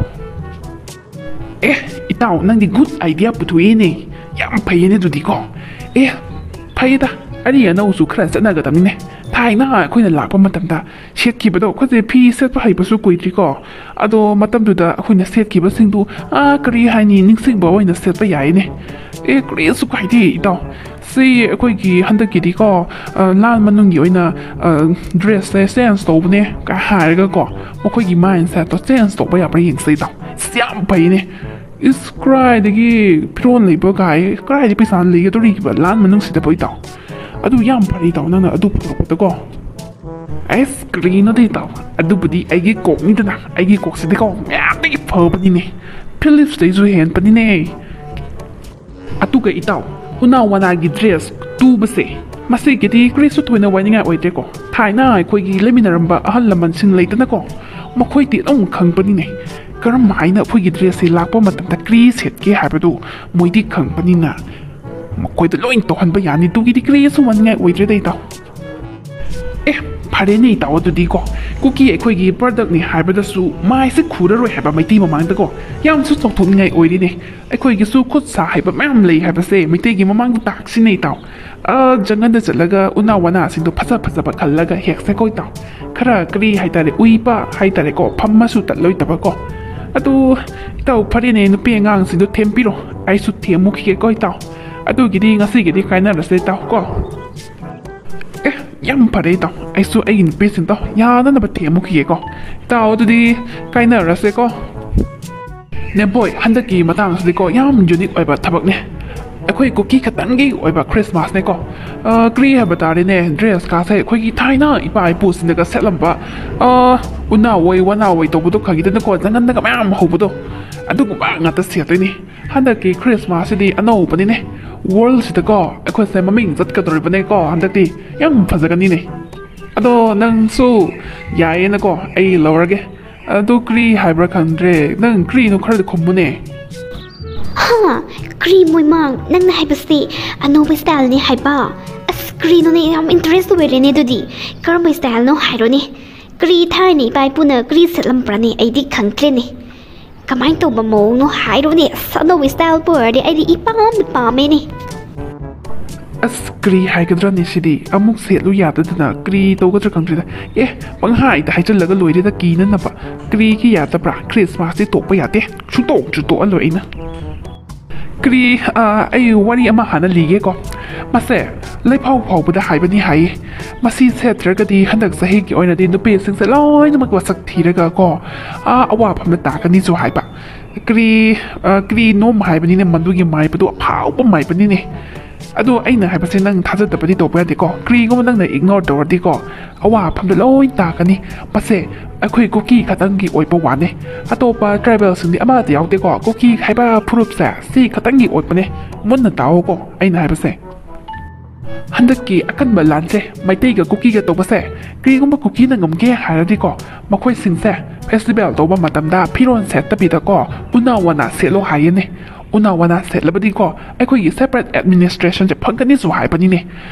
ꯑꯦ, ꯏꯇꯥꯎ, ꯅꯪꯗꯤ ꯒꯨꯗ ꯑꯥꯏꯗꯤꯌꯥ ꯄꯨꯊꯣꯛꯏꯅꯦ꯫ ꯌꯥꯝ ꯐꯩꯌꯦꯅꯦ ꯑꯗꯨꯗꯤꯀꯣ꯫ ꯑꯦ, ꯐꯩꯗ, ꯑꯔꯤ ꯑꯅꯧꯁꯨ ꯈꯔ ꯆꯠꯅꯒꯗꯕꯅꯤꯅꯦ꯫ ꯊꯥꯏꯅ ꯑꯩꯈꯣꯏꯅ ꯂꯥꯛꯄ ꯃꯇꯝꯗ ꯁꯦꯠꯈꯤꯕꯗꯣ, ꯑꯩꯈꯣꯏꯁꯦ ꯐꯤ ꯁꯦꯠꯄ ꯍꯩꯕꯁꯨ ꯀꯨꯏꯗ꯭ꯔꯤꯀꯣ꯫ ꯑꯗꯣ ꯃꯇꯝꯗꯨꯗ ꯑꯩꯈꯣꯏꯅ ꯁꯦꯠꯈꯤꯕꯁꯤꯡꯗꯨ, ꯑꯥ, ꯀꯔꯤ ꯍꯥꯏꯅꯤ, ꯅꯤꯡꯁꯤꯡꯕ ꯑꯣꯏꯅ ꯁꯦꯠꯄ ꯌꯥꯏꯅꯦ꯫ ꯑꯦ, ꯀꯔꯤꯁꯨ ꯀꯥꯏꯗꯦ ꯏꯇꯥꯎ꯫ ꯁꯤ ꯑꯩꯈꯣꯏꯒꯤ ꯍꯟꯗꯛꯀꯤꯗꯤꯀꯣ, ꯑ, ꯂꯥꯟ ꯃꯅꯨꯡꯒꯤ ꯑꯣꯏꯅ, ꯑ, ꯗ꯭ꯔꯦꯁꯁꯦ ꯆꯦꯟꯖ ꯇꯧꯕꯅꯦ ꯀꯥꯏ ꯍꯥꯏꯔꯒꯀꯣ, ꯃꯈꯣꯏꯒꯤ ꯃꯥꯏꯟꯁꯦꯠꯇꯣ ꯆꯦꯟꯖ ꯇꯧꯕ ꯌꯥꯕ꯭ꯔꯥ ꯌꯦꯡꯁꯦ ꯏꯇꯥꯎ꯫ ꯁꯤ ꯌꯥꯝ ꯐꯩꯅꯦ꯫ ꯏꯁ, ꯀꯔꯥꯏꯗꯒꯤ ꯐꯤꯔꯣꯜ ꯂꯩꯕ ꯀꯥꯏ, ꯀꯔꯥꯏꯗꯒꯤ ꯄꯩꯁꯥ ꯂꯩꯒꯗꯧꯔꯤꯕ ꯂꯥꯟ ꯃꯅꯨꯡꯁꯤꯗꯕꯨ ꯏꯇꯥꯎ? ꯑꯗꯨ ꯌꯥꯝ ꯐꯔꯦ ꯏꯇꯥꯎ, ꯅꯪꯅ ꯑꯗꯨ ꯄꯨꯊꯣꯔꯛꯄꯗꯀꯣ꯫ ꯑꯁ, ꯀꯔꯤꯅꯣꯗ ꯏꯇꯥꯎ, ꯑꯗꯨꯕꯨꯗꯤ ꯑꯩꯒꯤ ꯀꯣꯛꯅꯤꯗꯅ, ꯑꯩꯒꯤ ꯀꯣꯛꯁꯤꯗꯤꯀꯣ ꯃꯌꯥꯝꯗꯒꯤ ꯐꯕꯅꯤꯅꯦ, ꯐꯤꯂꯤꯞꯁꯇꯩꯁꯨ ꯍꯦꯟꯕꯅꯤꯅꯦ꯫ ꯑꯗꯨꯒ ꯏꯇꯥꯎ, ꯎꯅꯥ ꯋꯥꯅꯥꯒꯤ ꯗ꯭ꯔꯦꯁ ꯇꯨꯕꯁꯦ, ꯃꯁꯤꯒꯤꯗꯤ ꯀꯔꯤꯁꯨ ꯊꯣꯏꯅ ꯋꯥꯅꯤꯡꯉꯥꯏ ꯑꯣꯏꯗ꯭ꯔꯦꯀꯣ꯫ ꯊꯥꯏꯅ ꯑꯩꯈꯣꯏꯒꯤ ꯂꯩꯃꯤꯟꯅꯔꯝꯕ ꯑꯍꯜ ꯂꯃꯟꯁꯤꯡ ꯂꯩꯗꯅꯀꯣ, ꯃꯈꯣꯏꯗꯤ ꯑꯗꯨꯝ ꯈꯪꯕꯅꯤꯅꯦ ꯀꯔꯝ ꯍꯥꯏꯅ ꯑꯩꯈꯣꯏꯒꯤ ꯗ꯭ꯔꯦꯁꯁꯦ ꯂꯥꯛꯄ ꯃꯇꯝꯗ ꯀꯔꯤ ꯁꯦꯠꯀꯦ ꯍꯥꯏꯕꯗꯨ ꯃꯣꯏꯗꯤ ꯈꯪꯕꯅꯤꯅ꯫ ꯃꯈꯣꯏꯗ ꯂꯣꯏ ꯇꯧꯍꯟꯕ ꯌꯥꯅꯤ, ꯑꯗꯨꯒꯤꯗꯤ ꯀꯔꯤꯁꯨ ꯋꯥꯅꯤꯡꯉꯥꯏ ꯑꯣꯏꯗ꯭ꯔꯦꯗ ꯏꯇꯥꯎ꯫ ꯑꯦ, ꯐꯔꯦꯅꯦ ꯏꯇꯥꯎ, ꯑꯗꯨꯗꯤꯀꯣ, ꯀꯨꯀꯤ ꯑꯩꯈꯣꯏꯒꯤ ꯄ꯭ꯔꯗꯛꯅꯤ ꯍꯥꯏꯕꯗꯁꯨ ꯃꯥꯏꯁꯦ ꯈꯨꯔꯔꯣꯏ ꯍꯥꯏꯕ ꯃꯩꯇꯩ ꯃꯃꯥꯡꯗꯀꯣ꯫ ꯌꯥꯝꯁꯨ ꯆꯥꯎꯊꯣꯛꯅꯤꯡꯉꯥꯏ ꯑꯣꯏꯔꯤꯅꯦ꯫ ꯑꯩꯈꯣꯏꯒꯤꯁꯨ ꯈꯨꯠ ꯁꯥ ꯍꯩꯕ ꯃꯌꯥꯝ ꯂꯩ ꯍꯥꯏꯕꯁꯦ ꯃꯩꯇꯩꯒꯤ ꯃꯃꯥꯡꯗ ꯇꯥꯛꯁꯤꯅꯦ ꯏꯇꯥꯎ꯫ ꯑ, ꯖꯪꯒꯜꯗ ꯆꯠꯂꯒ ꯎꯅꯥ ꯋꯥꯅꯥꯁꯤꯡꯗꯣ ꯐꯖ ꯐꯖꯕ ꯈꯜꯂꯒ ꯍꯦꯛꯁꯦꯀꯣ ꯏꯇꯥꯎ꯫ ꯈꯔ ꯀꯔꯤ ꯍꯥꯏꯇꯥꯔꯦ, ꯎꯏꯕ ꯍꯥꯏꯇꯥꯔꯦꯀꯣ, ꯐꯝꯃꯁꯨ ꯇꯠꯂꯣꯏꯗꯕꯀꯣ꯫ ꯑꯗꯨ ꯏꯇꯥꯎ, ꯐꯔꯦꯅꯦ, ꯅꯨꯄꯤ ꯑꯉꯥꯡꯁꯤꯡꯗꯣ ꯊꯦꯝꯕꯤꯔꯣ, ꯑꯩꯁꯨ ꯊꯦꯝꯃꯨꯈꯤꯒꯦꯀꯣ ꯏꯇꯥꯎ꯫ ꯑꯗꯨꯒꯤꯗꯤ ꯉꯁꯤꯒꯤꯗꯤ ꯀꯥꯏꯅꯔꯁꯦ ꯏꯇꯥꯎ ꯀꯣ꯫ ꯑꯦ, ꯌꯥꯝ ꯐꯔꯦ ꯏꯇꯥꯎ, ꯑꯩꯁꯨ ꯑꯩꯒꯤ ꯅꯨꯄꯤꯁꯤꯡꯗꯣ ꯌꯥꯅꯅꯕ ꯊꯦꯝꯃꯨꯈꯤꯒꯦꯀꯣ꯫ ꯏꯇꯥꯎ, ꯑꯗꯨꯗꯤ ꯀꯥꯏꯅꯔꯁꯦꯀꯣ꯫ ꯅꯦꯝꯕꯣꯏ, ꯍꯟꯗꯛꯀꯤ ꯃꯇꯥꯡꯁꯤꯗꯤꯀꯣ ꯌꯥꯝ ꯌꯨꯅꯤꯛ ꯑꯣꯏꯕ ꯊꯕꯛꯅꯦ꯫ ꯑꯩꯈꯣꯏ ꯀꯨꯀꯤ ꯈꯛꯇꯪꯒꯤ ꯑꯣꯏꯕ ꯈ꯭ꯔꯤꯁꯃꯥꯁꯅꯦꯀꯣ꯫ ꯑ, ꯀ꯭ꯔꯤ ꯍꯥꯏꯕ ꯇꯥꯔꯦꯅꯦ, ꯗ꯭ꯔꯦꯁꯀꯥꯁꯦ ꯑꯩꯈꯣꯏꯒꯤ ꯊꯥꯏꯅ ꯏꯄꯥ ꯏꯄꯨꯁꯤꯡꯅꯒ ꯁꯦꯠꯂꯝꯕ, ꯑ, ꯎꯅꯥꯋꯣꯏ ꯋꯥꯅꯥꯋꯣꯏ ꯇꯧꯕꯗꯣ ꯈꯪꯉꯤꯗꯅꯀꯣ, ꯖꯪꯒꯟꯗꯒ ꯃꯌꯥꯝ ꯍꯧꯕꯗꯣ, ꯑꯗꯨꯒꯨꯝꯕ ꯉꯥꯛꯇ ꯁꯦꯠꯇꯣꯏꯅꯤ꯫ ꯍꯟꯗꯛꯀꯤ ꯈ꯭ꯔꯤꯁꯃꯥꯁꯁꯤꯗꯤ ꯑꯅꯧꯕꯅꯤꯅꯦ꯫ ꯋꯥꯔꯜꯁꯤꯗꯀꯣ ꯑꯩꯈꯣꯏꯁꯦ ꯃꯃꯤꯡ ꯆꯠꯀꯗꯧꯔꯤꯕꯅꯦꯀꯣ ꯍꯟꯗꯛꯇꯤ꯫ ꯌꯥꯝ ꯐꯖꯒꯅꯤꯅꯦ꯫ ꯑꯗꯣ ꯅꯪꯁꯨ ꯌꯥꯏꯌꯦꯅꯀꯣ, ꯑꯩ ꯂꯧꯔꯒꯦ꯫ ꯑꯗꯨ ꯀ꯭ꯔꯤ ꯍꯥꯏꯕ꯭ꯔꯥ ꯈꯪꯗ꯭ꯔꯦ, ꯅꯪ ꯀ꯭ꯔꯤꯅꯣ ꯈꯔꯗꯤ ꯈꯨꯝꯃꯨꯅꯦ꯫ ꯍꯥ, ꯀ꯭ꯔꯤ ꯃꯣꯏꯃꯥꯡ, ꯅꯪꯅ ꯍꯥꯏꯕꯁꯤ ꯑꯅꯧꯕ ꯁ꯭ꯇꯥꯏꯜꯅꯤ ꯍꯥꯏꯕ? ꯑꯁ, ꯀ꯭ꯔꯤꯅꯣꯅꯦ, ꯌꯥꯝ ꯏꯟꯇꯔꯦꯁ ꯑꯣꯏꯔꯦꯅꯦ ꯑꯗꯨꯗꯤ꯫ ꯀꯔꯝꯕ ꯁ꯭ꯇꯥꯏꯜꯅꯣ ꯍꯥꯏꯔꯣꯅꯦ? ꯀ꯭ꯔꯤ ꯊꯥꯏꯅ ꯏꯄꯥ ꯏꯄꯨꯅ ꯀ꯭ꯔꯤ ꯁꯦꯠꯂꯝꯕ꯭ꯔꯥꯅꯦ? ꯑꯩꯗꯤ ꯈꯪꯗ꯭ꯔꯦꯅꯦ꯫ ꯀꯃꯥꯏꯅ ꯇꯧꯕ ꯃꯑꯣꯡꯅꯣ ꯍꯥꯏꯔꯣꯅꯦ? ꯑꯁ, ꯑꯅꯧꯕ ꯁ꯭ꯇꯥꯏꯜ ꯄꯨꯔꯗꯤ ꯑꯩꯗꯤ ꯏꯄꯥꯝꯗ ꯄꯥꯝꯃꯦꯅꯦ꯫ ꯑꯁ, ꯀ꯭ꯔꯤ ꯍꯥꯏꯒꯗ꯭ꯔꯅꯦ ꯁꯤꯗꯤ? ꯑꯃꯨꯛ ꯁꯦꯠꯂꯨ ꯌꯥꯗꯗꯅ ꯀ꯭ꯔꯤ ꯇꯧꯒꯗ꯭ꯔꯥ ꯈꯪꯗ꯭ꯔꯦꯗ꯫ ꯑꯦ, ꯄꯪꯍꯥꯏꯗ ꯍꯥꯏꯖꯤꯜꯂꯒ ꯂꯣꯏꯔꯦꯗ, ꯀꯤꯅꯅꯕ꯫ ꯀ꯭ꯔꯤꯒꯤ ꯌꯥꯗꯕ꯭ꯔꯥ? ꯈ꯭ꯔꯤꯁꯃꯥꯁꯇꯤ ꯇꯣꯛꯄ ꯌꯥꯗꯦ꯫ ꯁꯨꯡꯇꯣꯛꯁꯨ ꯇꯣꯛꯍꯜꯂꯣꯏ ꯑꯩꯅ꯫ ꯀ꯭ꯔꯤ, ꯑ, ꯑꯩ ꯋꯥꯔꯤ ꯑꯃ ꯍꯥꯟꯅ ꯂꯤꯒꯦꯀꯣ꯫ ꯃꯁꯦ ꯂꯩꯐꯥꯎ ꯐꯥꯎꯕꯗ ꯍꯥꯏꯕꯅꯤ ꯍꯥꯏꯌꯦ꯫ ꯃꯁꯤ ꯁꯦꯠꯇ꯭ꯔꯒꯗꯤ ꯍꯟꯗꯛ ꯆꯍꯤꯒꯤ ꯑꯣꯏꯅꯗꯤ ꯅꯨꯄꯤꯁꯤꯡꯁꯦ ꯂꯣꯏꯅꯃꯛ ꯃꯁꯛ ꯊꯤꯔꯒ ꯀꯣ, ꯑꯥ, ꯑꯋꯥꯐꯝꯗ ꯇꯥꯀꯅꯤꯁꯨ ꯍꯥꯏꯕ꯫ ꯀ꯭ꯔꯤ, ꯑ, ꯀ꯭ꯔꯤ ꯅꯣꯝ ꯍꯥꯏꯕꯅꯤꯅꯦ, ꯃꯗꯨꯒꯤ ꯃꯥꯏꯕꯗꯨ ꯑꯐꯥꯎꯕ ꯃꯥꯏꯕꯅꯤꯅꯦ꯫ ꯑꯗꯣ ꯑꯩꯅ ꯍꯥꯏꯕꯁꯦ ꯅꯪ ꯊꯥꯖꯗꯕꯗꯤ ꯇꯧꯕ ꯌꯥꯗꯦꯀꯣ꯫ ꯀ꯭ꯔꯤꯒꯨꯝꯕ ꯅꯪꯅ ꯏꯒꯅꯣꯔ ꯇꯧꯔꯗꯤꯀꯣ, ꯑꯋꯥꯐꯝꯗ ꯂꯣꯏ ꯇꯥꯀꯅꯤ꯫ ꯃꯁꯦ ꯑꯩꯈꯣꯏ ꯀꯨꯀꯤ ꯈꯛꯇꯪꯒꯤ ꯑꯣꯏꯕ ꯋꯥꯅꯦ꯫ ꯑꯇꯣꯞꯄ ꯇ꯭ꯔꯥꯏꯕꯦꯜꯁꯤꯡꯗꯤ ꯑꯃꯠꯇ ꯌꯥꯎꯗꯦꯀꯣ꯫ ꯀꯨꯀꯤ ꯍꯥꯏꯕ ꯐꯨꯔꯨꯞꯁꯦ ꯁꯤ ꯈꯛꯇꯪꯒꯤ ꯑꯣꯏꯕꯅꯦ꯫ ꯃꯨꯟꯅ ꯇꯥꯎꯑꯣꯀꯣ ꯑꯩꯅ ꯍꯥꯏꯕꯁꯦ꯫ ꯍꯟꯗꯛꯀꯤ ꯑꯀꯟꯕ ꯂꯥꯟꯁꯦ ꯃꯩꯇꯩꯒ ꯀꯨꯀꯤꯒ ꯇꯧꯕꯁꯦ, ꯀꯔꯤꯒꯨꯝꯕ ꯀꯨꯀꯤꯅ ꯉꯝꯒꯦ ꯍꯥꯏꯔꯗꯤꯀꯣ, ꯃꯈꯣꯏꯁꯤꯡꯁꯦ ꯐꯦꯁꯇꯤꯚꯦꯜ ꯇꯧꯕ ꯃꯇꯝꯗ ꯐꯤꯔꯣꯜ ꯁꯦꯠꯇꯕꯤꯗꯀꯣ, ꯎꯅꯥ ꯋꯥꯅꯥ ꯁꯦꯠꯂꯣ ꯍꯥꯏꯌꯦꯅꯦ꯫ ꯎꯅꯥ ꯋꯥꯅꯥ ꯁꯦꯠꯂꯕꯗꯤꯀꯣ, ꯑꯩꯈꯣꯏꯒꯤ separate administrationꯁꯦ ꯐꯪꯒꯅꯤꯁꯨ ꯍꯥꯏꯕꯅꯤꯅꯦ꯫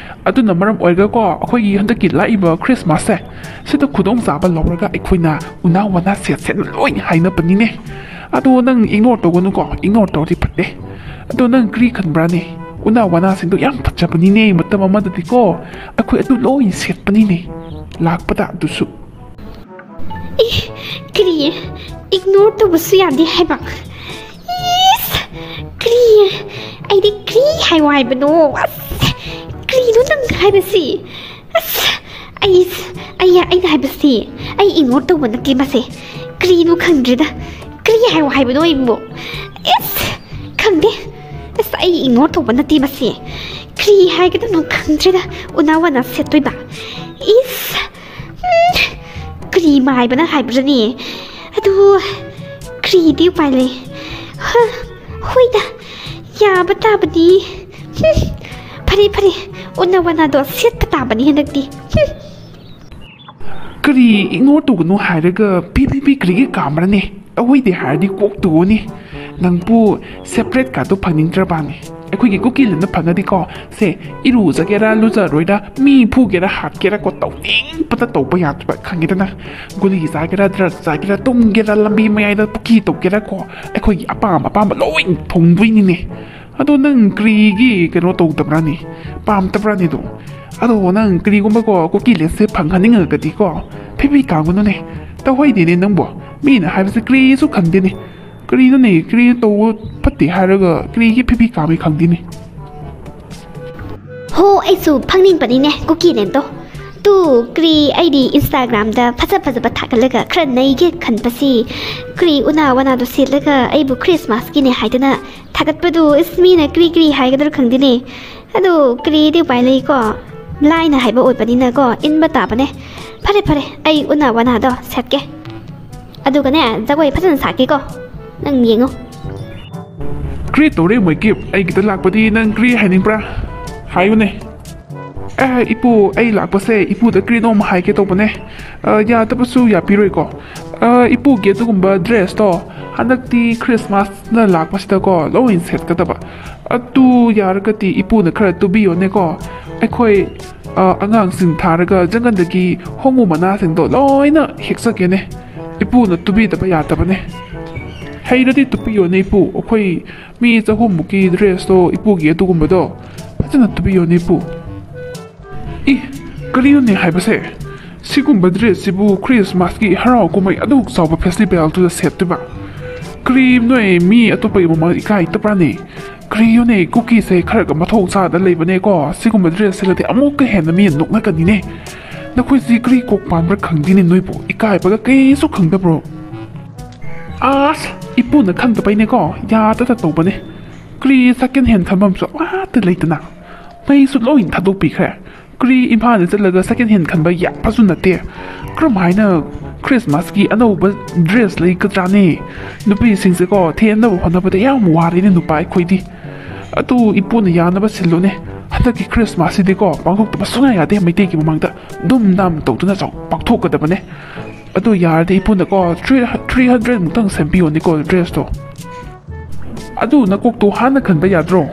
ꯑꯗꯨꯅ ꯃꯔꯝ ꯑꯣꯏꯔꯒꯀꯣ, ꯑꯩꯈꯣꯏꯒꯤ ꯍꯟꯗꯛꯀꯤ ꯂꯥꯛꯏꯕ Christmasꯁꯦ, ꯁꯤꯗ ꯈꯨꯗꯣꯡꯆꯥꯕ ꯂꯧꯔꯒ ꯑꯩꯈꯣꯏꯅ ꯎꯅꯥ ꯋꯥꯅꯥ ꯁꯦꯠ ꯁꯦꯠꯅ ꯂꯣꯏ ꯍꯥꯏꯅꯕꯅꯤꯅꯦ꯫ ꯑꯗꯣ ꯅꯪ ignore ꯇꯧꯒꯅꯨꯀꯣ, ignore ꯇꯧꯔꯗꯤ ꯐꯠꯇꯦ꯫ ꯑꯗꯣ ꯅꯪ ꯀꯔꯤ ꯈꯟꯕ꯭ꯔꯥꯅꯦ? ꯎꯅꯥ ꯋꯥꯅꯥꯁꯤꯡꯗꯣ ꯌꯥꯝ ꯐꯖꯕꯅꯤꯅꯦ꯫ ꯃꯇꯝ ꯑꯃꯗꯗꯤꯀꯣ, ꯑꯩꯈꯣꯏ ꯑꯗꯨ ꯂꯣꯏ ꯁꯦꯠꯄꯅꯤꯅꯦ, ꯂꯥꯛꯄꯗ ꯑꯗꯨꯁꯨ꯫ ꯑꯦ, ꯀꯔꯤ? Ignore ꯇꯧꯕꯁꯨ ꯌꯥꯗꯦ ꯍꯥꯏꯕ? ꯏꯁ! ꯀꯔꯤ? ꯑꯩꯗꯤ ꯀꯔꯤ ꯍꯥꯏꯌꯣ ꯍꯥꯏꯕꯅꯣ? ꯑꯁ! ꯀꯔꯤꯅꯣ ꯅꯪ ꯍꯥꯏꯕꯁꯤ? ꯑꯁ! ꯑꯩ, ꯑꯩ, ꯑꯩꯅ ꯍꯥꯏꯕꯁꯤ, ꯑꯩ ignore ꯇꯧꯕ ꯅꯠꯇꯦ ꯃꯁꯦ꯫ ꯀꯔꯤꯅꯣ ꯈꯪꯗ꯭ꯔꯦꯗ꯫ ꯀꯔꯤ ꯍꯥꯏꯌꯣ ꯍꯥꯏꯕꯅꯣ ꯑꯩꯕꯨ? ꯏꯁ! ꯈꯪꯗꯦ꯫ ꯑꯁ! ꯑꯩ ignore ꯇꯧꯕ ꯅꯠꯇꯦ ꯃꯁꯦ꯫ ꯀꯔꯤ ꯍꯥꯏꯒꯗꯕꯅꯣ ꯈꯪꯗ꯭ꯔꯦꯗ꯫ ꯎꯅꯥ ꯋꯥꯅꯥ ꯁꯦꯠꯇꯣꯏꯕ꯫ ꯏꯁ! ꯎꯝ, ꯀꯔꯤ ꯃꯥꯏꯕꯅ ꯍꯥꯏꯕ꯭ꯔꯅꯦ? ꯑꯗꯨ ꯀꯔꯤꯗꯤ ꯎꯄꯥꯏ ꯂꯩ? ꯍ, ꯍꯣꯏꯗ, ꯌꯥꯕ ꯇꯥꯕꯅꯤ꯫ ꯍꯨꯝ, ꯐꯔꯦ, ꯐꯔꯦ, ꯎꯅꯥ ꯋꯥꯅꯥꯗꯣ ꯁꯦꯠꯄ ꯇꯥꯕꯅꯤ ꯍꯟꯗꯛꯇꯤ꯫ ꯍꯨꯝ꯫ ꯀꯔꯤ ignore ꯇꯧꯒꯅꯨ ꯍꯥꯏꯔꯒ ꯄꯤ ꯄꯤ ꯄꯤ ꯀꯔꯤꯒꯤ ꯀꯥꯝꯕ꯭ꯔꯅꯦ? ꯑꯩꯈꯣꯏꯗꯤ ꯍꯥꯏꯔꯗꯤ ꯀꯣꯛ ꯇꯨꯅꯤ꯫ ꯅꯪꯕꯨ separate ꯀꯥꯗꯣ ꯐꯪꯅꯤꯡꯗ꯭ꯔꯕꯅꯦ? ꯑꯩꯈꯣꯏꯒꯤ ꯀꯨꯀꯤ ꯂꯦꯟꯗ ꯐꯪꯉꯗꯤꯀꯣ, ꯁꯦ, ꯏꯔꯨꯖꯒꯦꯔꯥ ꯂꯨꯖꯔꯣꯏꯔꯥ, ꯃꯤ ꯐꯨꯒꯦꯔꯥ ꯍꯥꯠꯀꯦꯔꯥ ꯀꯣ, ꯇꯧꯅꯤꯡꯕꯇ ꯇꯧꯕ ꯌꯥꯗ꯭ꯔꯕ, ꯈꯪꯉꯦꯗꯅ? ꯒꯨꯂꯤ ꯆꯥꯒꯦꯔꯥ, drug ꯆꯥꯒꯦꯔꯥ, ꯇꯨꯝꯒꯦꯔꯥ, ꯂꯝꯕꯤ ꯃꯌꯥꯏꯗ ꯄꯨꯈꯤ ꯇꯧꯒꯦꯔꯥ ꯀꯣ, ꯑꯩꯈꯣꯏꯒꯤ ꯑꯄꯥꯝ ꯑꯄꯥꯝꯕ ꯂꯣꯏ ꯐꯪꯗꯣꯏꯅꯤꯅꯦ꯫ ꯑꯗꯣ ꯅꯪ ꯀꯔꯤꯒꯤ ꯀꯩꯅꯣ ꯇꯧꯗꯕ꯭ꯔꯥꯅꯦ? ꯄꯥꯝꯗꯕ꯭ꯔꯥꯅꯦ ꯑꯗꯣ? ꯑꯗꯣ ꯅꯪ ꯀꯔꯤꯒꯨꯝꯕꯀꯣ ꯀꯨꯀꯤ ꯂꯦꯟꯁꯦ ꯐꯪꯍꯟꯅꯤꯡꯉꯒꯗꯤꯀꯣ, ꯐꯤꯐꯤ ꯀꯥꯡꯒꯅꯨꯅꯦ꯫ ꯇꯧꯍꯩꯗꯦꯅꯦ ꯅꯪꯕꯣ꯫ ꯃꯤꯅ ꯍꯥꯏꯕꯁꯦ ꯀꯔꯤꯁꯨ ꯈꯪꯗꯦꯅꯦ꯫ ꯀꯔꯤꯅꯣꯅꯦ, ꯀꯔꯤ ꯇꯧꯕ ꯐꯠꯇꯦ ꯍꯥꯏꯔꯒ ꯀꯔꯤꯒꯤ ꯐꯤꯐꯤ ꯀꯥꯝꯃꯤ ꯈꯪꯗꯦꯅꯦ꯫ ꯍꯣ, ꯑꯩꯁꯨ ꯐꯪꯅꯤꯡꯕꯅꯤꯅꯦ ꯀꯨꯀꯤ ꯂꯦꯟꯗꯣ꯫ ꯇꯨ, ꯀ꯭ꯔꯤ, ꯑꯩꯗꯤ Instagramꯗ ꯐꯖ ꯐꯖꯕ ꯊꯥꯒꯠꯂꯒ ꯈꯔ ꯅꯩꯒꯦ ꯈꯟꯕꯁꯤ, ꯀ꯭ꯔꯤ, ꯎꯅꯥ ꯋꯥꯅꯥꯗꯣ ꯁꯦꯠꯂꯒ ꯑꯩꯕꯨ Christmasꯀꯤꯅꯦ ꯍꯥꯏꯗꯅ ꯊꯥꯒꯠꯄꯗꯨ, ꯏꯁ, ꯃꯤꯅ ꯀ꯭ꯔꯤ ꯀ꯭ꯔꯤ ꯍꯥꯏꯒꯗ꯭ꯔꯥ ꯈꯪꯗꯦꯅꯦ꯫ ꯑꯗꯨ ꯀ꯭ꯔꯤꯗꯤ ꯎꯄꯥꯏ ꯂꯩꯀꯣ, ꯂꯥꯏꯅ ꯍꯥꯏꯕ ꯑꯣꯏꯕꯅꯤꯅꯀꯣ, ꯏꯟꯕ ꯇꯥꯕꯅꯦ꯫ ꯐꯔꯦ ꯐꯔꯦ, ꯑꯩ ꯎꯅꯥ ꯋꯥꯅꯥꯗꯣ ꯁꯦꯠꯀꯦ, ꯑꯗꯨꯒꯅꯦ ꯖꯒꯣꯏ ꯐꯖꯅ ꯁꯥꯀꯦꯀꯣ, ꯅꯪ ꯌꯦꯡꯉꯣ꯫ ꯀ꯭ꯔꯤ ꯇꯧꯔꯦ ꯃꯣꯏꯒꯤ? ꯑꯩꯒꯤꯗ ꯂꯥꯛꯄꯗꯤ ꯅꯪ ꯀ꯭ꯔꯤ ꯍꯥꯏꯅꯤꯡꯕ꯭ꯔꯥ? ꯍꯥꯏꯌꯨꯅꯦ꯫ ꯑꯦ, ꯏꯄꯨ, ꯑꯩ ꯂꯥꯛꯄꯁꯦ ꯏꯄꯨꯗ ꯀ꯭ꯔꯤꯅꯣꯝ ꯍꯥꯏꯒꯦ ꯇꯧꯕꯅꯦ꯫ ꯑ, ꯌꯥꯗꯕꯁꯨ ꯌꯥꯕꯤꯔꯣꯏꯀꯣ꯫ ꯑ, ꯏꯄꯨꯒꯤ ꯑꯗꯨꯒꯨꯝꯕ dressꯇꯣ ꯍꯟꯗꯛꯇꯤ ꯈ꯭ꯔꯤꯁꯃꯥꯁꯅ ꯂꯥꯛꯄꯁꯤꯗꯀꯣ, ꯂꯣꯏ ꯁꯦꯠꯀꯗꯕ꯫ ꯑꯗꯨ ꯌꯥꯔꯒꯗꯤ ꯏꯄꯨꯅ ꯈꯔ ꯇꯨꯕꯤꯌꯣꯅꯦꯀꯣ꯫ ꯑꯩꯈꯣꯏ, ꯑ, ꯑꯉꯥꯡꯁꯤꯡ ꯊꯥꯔꯒ ꯖꯪꯒꯜꯗꯒꯤ ꯍꯣꯡꯉꯨ ꯃꯅꯥꯁꯤꯡꯗꯣ ꯂꯣꯏꯅ ꯍꯦꯛꯆꯒꯦꯅꯦ꯫ ꯏꯄꯨꯅ ꯇꯨꯕꯤꯗꯕ ꯌꯥꯗꯕꯅꯦ꯫ ꯍꯩꯔꯗꯤ ꯇꯨꯕꯤꯌꯣꯅꯦ ꯏꯄꯨ꯫ ꯑꯩꯈꯣꯏ ꯃꯤ ꯆꯍꯨꯝꯃꯨꯛꯀꯤ ꯗ꯭ꯔꯦꯁꯇꯣ, ꯏꯄꯨꯒꯤ ꯑꯗꯨꯒꯨꯝꯕꯗꯣ ꯐꯖꯅ ꯇꯨꯕꯤꯌꯣꯅꯦ ꯏꯄꯨ꯫ ꯏ, ꯀꯔꯤꯅꯣꯅꯦ ꯍꯥꯏꯕꯁꯦ? ꯁꯤꯒꯨꯝꯕ ꯗ꯭ꯔꯦꯁꯁꯤꯕꯨ ꯈ꯭ꯔꯤꯁꯃꯥꯁꯀꯤ ꯍꯔꯥꯎ ꯀꯨꯝꯍꯩ ꯑꯗꯨꯛ ꯆꯥꯎꯕ ꯐꯦꯁꯇꯤꯚꯦꯜꯗꯨꯗ ꯁꯦꯠꯇꯣꯏꯕ? ꯀꯔꯤ ꯅꯣꯏ ꯃꯤ ꯑꯇꯣꯞꯄꯒꯤ ꯃꯃꯥꯡ ꯏꯀꯥꯏꯇꯕ꯭ꯔꯥꯅꯦ? ꯀꯔꯤꯅꯣꯅꯦ, ꯀꯨꯀꯤꯁꯦ ꯈꯔꯒ ꯃꯊꯣꯡ ꯆꯥꯗ ꯂꯩꯕꯅꯦꯀꯣ꯫ ꯁꯤꯒꯨꯝꯕ ꯗ꯭ꯔꯦꯁ ꯁꯦꯠꯂꯗꯤ ꯑꯃꯨꯛꯀ ꯍꯦꯟꯅ ꯃꯤꯅ ꯅꯣꯛꯅꯒꯅꯤꯅꯦ꯫ ꯅꯈꯣꯏꯁꯤ ꯀꯔꯤ ꯀꯣꯛ ꯄꯥꯟꯕ꯭ꯔꯥ ꯈꯪꯗꯦꯅꯦ ꯅꯣꯏꯕꯨ꯫ ꯏꯀꯥꯏꯕꯒ ꯀꯩꯁꯨ ꯈꯪꯗꯕ꯭ꯔꯣ? ꯑꯁ, ꯏꯄꯨꯅ ꯈꯪꯗꯕꯩꯅꯦꯀꯣ, ꯌꯥꯗꯗ ꯇꯧꯕꯅꯦ꯫ ꯀꯔꯤ ꯁꯦꯀꯦꯟ ꯍꯦꯟ ꯈꯟꯐꯝꯁꯨ ꯑꯃꯠꯇ ꯂꯩꯇꯅ ꯃꯩꯁꯨ ꯂꯣꯏ ꯊꯥꯗꯣꯛꯄꯤꯈ꯭ꯔꯦ꯫ ꯀꯔꯤ ꯏꯝꯐꯥꯜꯗ ꯆꯠꯂꯒ ꯁꯦꯀꯦꯟ ꯍꯦꯟ ꯈꯟꯕ ꯌꯥꯕꯁꯨ ꯅꯠꯇꯦ꯫ ꯀꯔꯝꯍꯥꯏꯅ ꯈ꯭ꯔꯤꯁꯃꯥꯁꯀꯤ ꯑꯅꯧꯕ ꯗ꯭ꯔꯦꯁ ꯂꯩꯒꯗ꯭ꯔꯥꯅꯦ? ꯅꯨꯄꯤꯁꯤꯡꯁꯦꯀꯣ, ꯊꯦꯝꯅꯕ ꯍꯣꯠꯅꯕꯗ ꯌꯥꯝ ꯋꯥꯔꯦꯅꯦ ꯅꯨꯄꯥ ꯑꯩꯈꯣꯏꯗꯤ꯫ ꯑꯗꯨ ꯏꯄꯨꯅ ꯌꯥꯅꯕ ꯁꯤꯜꯂꯨꯅꯦ꯫ ꯍꯟꯗꯛꯀꯤ ꯈ꯭ꯔꯤꯁꯃꯥꯁꯁꯤꯗꯤꯀꯣ, ꯄꯥꯡꯊꯣꯛꯇꯕ ꯁꯨꯡꯌꯥ ꯌꯥꯗꯦ ꯃꯩꯇꯩꯒꯤ ꯃꯃꯥꯡꯗ꯫ ꯗꯨꯝ ꯗꯥꯝ ꯇꯧꯗꯨꯅ ꯆꯥꯎ-, ꯄꯥꯡꯊꯣꯛꯀꯗꯕꯅꯦ꯫ ꯑꯗꯨ ꯌꯥꯔꯗꯤ ꯏꯄꯨꯅꯀꯣ, ꯊ꯭ꯔꯤ, ꯊ꯭ꯔꯤ ꯍꯟꯗ꯭ꯔꯦꯗ ꯃꯨꯛꯇꯪ ꯁꯦꯝꯕꯤꯌꯣꯅꯦꯀꯣ ꯗ꯭ꯔꯦꯁꯇꯣ꯫ ꯑꯗꯨ ꯅꯀꯣꯛꯇꯣ ꯍꯥꯟꯅ ꯈꯟꯕ ꯌꯥꯗ꯭ꯔꯣ?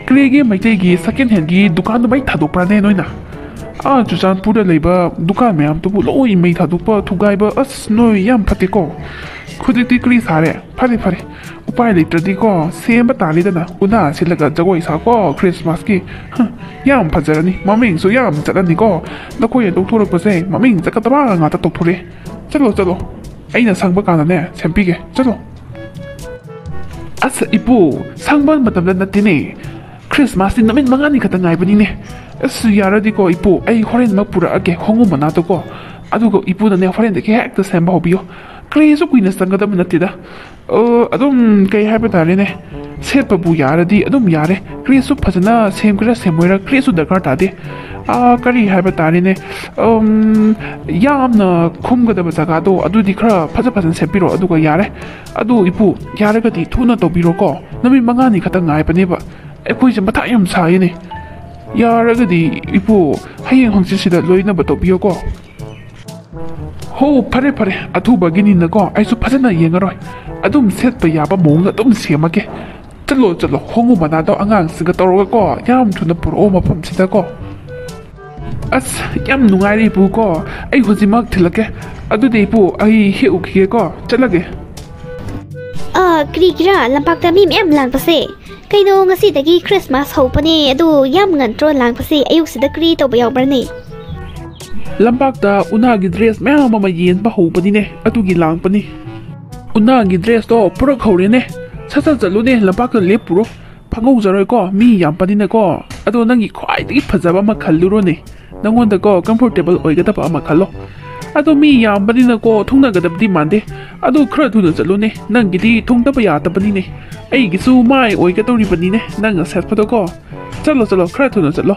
ꯀꯔꯤꯒꯤ ꯃꯩꯇꯩꯒꯤ ꯁꯦꯀꯦꯟ ꯍꯦꯟꯒꯤ ꯗꯨꯀꯥꯟꯗꯨ ꯃꯩ ꯊꯥꯗꯣꯛꯄ꯭ꯔꯥꯅꯦ ꯅꯣꯏꯅ? ꯑꯥ, ꯆꯨꯔꯆꯥꯟꯄꯨꯔꯗ ꯂꯩꯕ ꯗꯨꯀꯥꯟ ꯃꯌꯥꯝꯗꯨꯕꯨ ꯂꯣꯏ ꯃꯩ ꯊꯥꯗꯣꯛꯄ, ꯊꯨꯒꯥꯏꯕ, ꯑꯁ, ꯅꯣꯏ ꯌꯥꯝ ꯐꯠꯇꯦꯀꯣ꯫ ꯍꯧꯖꯤꯛꯇꯤ ꯀꯔꯤ ꯁꯥꯔꯦ? ꯐꯔꯦ, ꯐꯔꯦ, ꯎꯄꯥꯏ ꯂꯩꯇ꯭ꯔꯗꯤꯀꯣ, ꯁꯦꯝꯕ ꯇꯥꯔꯦꯗꯅ꯫ ꯎꯅꯥ ꯁꯤꯠꯂꯒ ꯖꯒꯣꯏ ꯁꯥꯀꯣ, ꯈ꯭ꯔꯤꯁꯃꯥꯁꯀꯤ꯫ ꯍ, ꯌꯥꯝ ꯐꯖꯔꯅꯤ, ꯃꯃꯤꯡꯁꯨ ꯌꯥꯝ ꯆꯠꯂꯅꯤꯀꯣ꯫ ꯅꯈꯣꯏꯅ ꯇꯧꯊꯣꯔꯛꯄꯁꯦ ꯃꯃꯤꯡ ꯆꯠꯀꯗꯕ ꯉꯥꯛꯇ ꯇꯧꯊꯣꯔꯛꯑꯦ꯫ ꯆꯠꯂꯣ, ꯆꯠꯂꯣ, ꯑꯩꯅ ꯁꯪꯕ ꯀꯥꯟꯗꯅꯦ, ꯁꯦꯝꯕꯤꯒꯦ꯫ ꯆꯠꯂꯣ꯫ ꯑꯁ, ꯏꯄꯨ, ꯁꯪꯕ ꯃꯇꯝꯗ ꯅꯠꯇꯦꯅꯦ꯫ ꯈ꯭ꯔꯤꯁꯃꯥꯁꯇꯤ ꯅꯨꯃꯤꯠ ꯃꯉꯥꯅꯤ ꯈꯛꯇ ꯉꯥꯏꯕꯅꯤꯅꯦ꯫ ꯑꯁ, ꯌꯥꯔꯗꯤꯀꯣ, ꯏꯄꯨ, ꯑꯩ ꯍꯣꯔꯦꯟꯃꯛ ꯄꯨꯔꯛꯑꯒꯦ ꯍꯣꯡꯉꯨ ꯃꯅꯥꯗꯣꯀꯣ꯫ ꯑꯗꯨꯒ ꯏꯄꯨꯅꯅꯦ, ꯍꯣꯔꯦꯟꯗꯒꯤ ꯍꯦꯛꯇ ꯁꯦꯝꯕ ꯍꯧꯕꯤꯌꯣ꯫ ꯀꯔꯤꯁꯨ ꯀꯨꯏꯅ ꯆꯪꯒꯗꯕ ꯅꯠꯇꯦꯗ꯫ ꯑ, ꯑꯗꯨꯝ, ꯀꯩ ꯍꯥꯏꯕ ꯇꯥꯔꯦꯅꯦ, ꯁꯦꯠꯄꯕꯨ ꯌꯥꯔꯗꯤ ꯑꯗꯨꯝ ꯌꯥꯔꯦ꯫ ꯀꯔꯤꯁꯨ ꯐꯖꯅ ꯁꯦꯝꯒꯦꯔꯥ ꯁꯦꯝꯃꯣꯏꯔꯥ ꯀꯔꯤꯁꯨ ꯗꯔꯀꯥꯔ ꯇꯥꯗꯦ꯫ ꯑ, ꯀꯔꯤ ꯍꯥꯏꯕ ꯇꯥꯔꯦꯅꯦ, ꯎꯝ, ꯌꯥꯝꯅ ꯈꯨꯝꯒꯗꯕ ꯖꯒꯥꯗꯣ ꯑꯗꯨꯗꯤ ꯈꯔ ꯐꯖ ꯐꯖꯅ ꯁꯦꯝꯕꯤꯔꯣ, ꯑꯗꯨꯒ ꯌꯥꯔꯦ꯫ ꯑꯗꯨ ꯏꯄꯨ, ꯌꯥꯔꯒꯗꯤ ꯊꯨꯅ ꯇꯧꯕꯤꯔꯣꯀꯣ, ꯅꯨꯃꯤꯠ ꯃꯉꯥꯅꯤ ꯈꯛꯇ ꯉꯥꯏꯕꯅꯦꯕ꯫ ꯑꯩꯈꯣꯏꯁꯦ ꯃꯊꯥ ꯌꯥꯝ ꯁꯥꯏꯌꯦꯅꯦ꯫ ꯌꯥꯔꯒꯗꯤ ꯏꯄꯨ, ꯍꯌꯦꯡ ꯍꯪꯆꯤꯠꯁꯤꯗ ꯂꯣꯏꯅꯕ ꯇꯧꯕꯤꯌꯣꯀꯣ꯫ ꯍꯣ, ꯐꯔꯦ ꯐꯔꯦ, ꯑꯊꯨꯕꯒꯤꯅꯤꯅꯀꯣ, ꯑꯩꯁꯨ ꯐꯖꯅ ꯌꯦꯡꯉꯔꯣꯏ꯫ ꯑꯗꯨꯝ ꯁꯦꯠꯄ ꯌꯥꯕ ꯃꯑꯣꯡꯗ ꯑꯗꯨꯝ ꯁꯦꯝꯃꯒꯦ꯫ ꯆꯠꯂꯣ, ꯆꯠꯂꯣ, ꯍꯣꯡꯉꯨ ꯃꯅꯥꯗꯣ ꯑꯉꯥꯡꯁꯤꯡꯒ ꯇꯧꯔꯒꯀꯣ, ꯌꯥꯝ ꯊꯨꯅ ꯄꯨꯔꯛꯑꯣ ꯃꯐꯝꯁꯤꯗꯀꯣ꯫ ꯑꯁ, ꯌꯥꯝ ꯅꯨꯡꯉꯥꯏꯔꯦ ꯏꯄꯨꯀꯣ, ꯑꯩ ꯍꯧꯖꯤꯛꯃꯛ ꯊꯤꯜꯂꯛꯀꯦ꯫ ꯑꯗꯨꯗꯤ ꯏꯄꯨ, ꯑꯩ ꯍꯦꯛꯎꯈꯤꯒꯦꯀꯣ, ꯆꯠꯂꯒꯦ꯫ ꯑ, ꯀꯔꯤꯒꯤꯔꯥ ꯂꯝꯄꯥꯛꯇ ꯃꯤ ꯃꯌꯥꯝ ꯂꯥꯡꯕꯁꯦ? ꯀꯩꯅꯣ, ꯉꯁꯤꯗꯒꯤ ꯈ꯭ꯔꯤꯁꯃꯥꯁ ꯍꯧꯕꯅꯦ, ꯑꯗꯨ ꯌꯥꯝ ꯉꯟꯇ꯭ꯔꯣ ꯂꯥꯡꯕꯁꯦ? ꯑꯌꯨꯛꯁꯤꯗ ꯀꯔꯤ ꯇꯧꯕ ꯌꯥꯎꯕ꯭ꯔꯅꯦ? ꯂꯝꯄꯥꯛꯇ ꯎꯅꯥꯒꯤ ꯗ꯭ꯔꯦꯁ ꯃꯌꯥꯝ ꯑꯃ ꯌꯦꯟꯕ ꯍꯧꯕꯅꯤꯅꯦ, ꯑꯗꯨꯒꯤ ꯂꯥꯡꯕꯅꯤ꯫ ꯎꯅꯥꯒꯤ ꯗ꯭ꯔꯦꯁꯇꯣ ꯄꯨꯔꯛꯍꯧꯔꯦꯅꯦ꯫ ꯁꯠ ꯁꯠ ꯆꯠꯂꯨꯅꯦ, ꯂꯝꯄꯥꯛꯇ ꯂꯦꯞꯄꯨꯔꯣ꯫ ꯐꯪꯍꯧꯖꯔꯣꯏꯀꯣ, ꯃꯤ ꯌꯥꯝꯕꯅꯤꯅꯀꯣ꯫ ꯑꯗꯣ ꯅꯪꯒꯤ ꯈ꯭ꯋꯥꯏꯗꯒꯤ ꯐꯖꯕ ꯑꯃ ꯈꯜꯂꯨꯔꯣꯅꯦ, ꯅꯪꯉꯣꯟꯗꯀꯣ ꯀꯝꯐꯣꯔꯇꯦꯕꯜ ꯑꯣꯏꯒꯗꯕ ꯑꯃ ꯈꯜꯂꯣ꯫ ꯑꯗꯣ ꯃꯤ ꯌꯥꯝꯕꯅꯤꯅꯀꯣ, ꯊꯨꯡꯅꯒꯗꯕꯗꯤ ꯃꯥꯟꯗꯦ꯫ ꯑꯗꯣ ꯈꯔ ꯊꯨꯅ ꯆꯠꯂꯨꯅꯦ, ꯅꯪꯒꯤꯗꯤ ꯊꯨꯡꯗꯕ ꯌꯥꯗꯕꯅꯤꯅꯦ꯫ ꯑꯩꯒꯤꯁꯨ ꯃꯥꯏ ꯑꯣꯏꯒꯗꯧꯔꯤꯕꯅꯤꯅꯦ ꯅꯪꯅ ꯁꯦꯠꯄꯗꯣꯀꯣ꯫ ꯆꯠꯂꯣ, ꯆꯠꯂꯣ, ꯈꯔ ꯊꯨꯅ ꯆꯠꯂꯣ꯫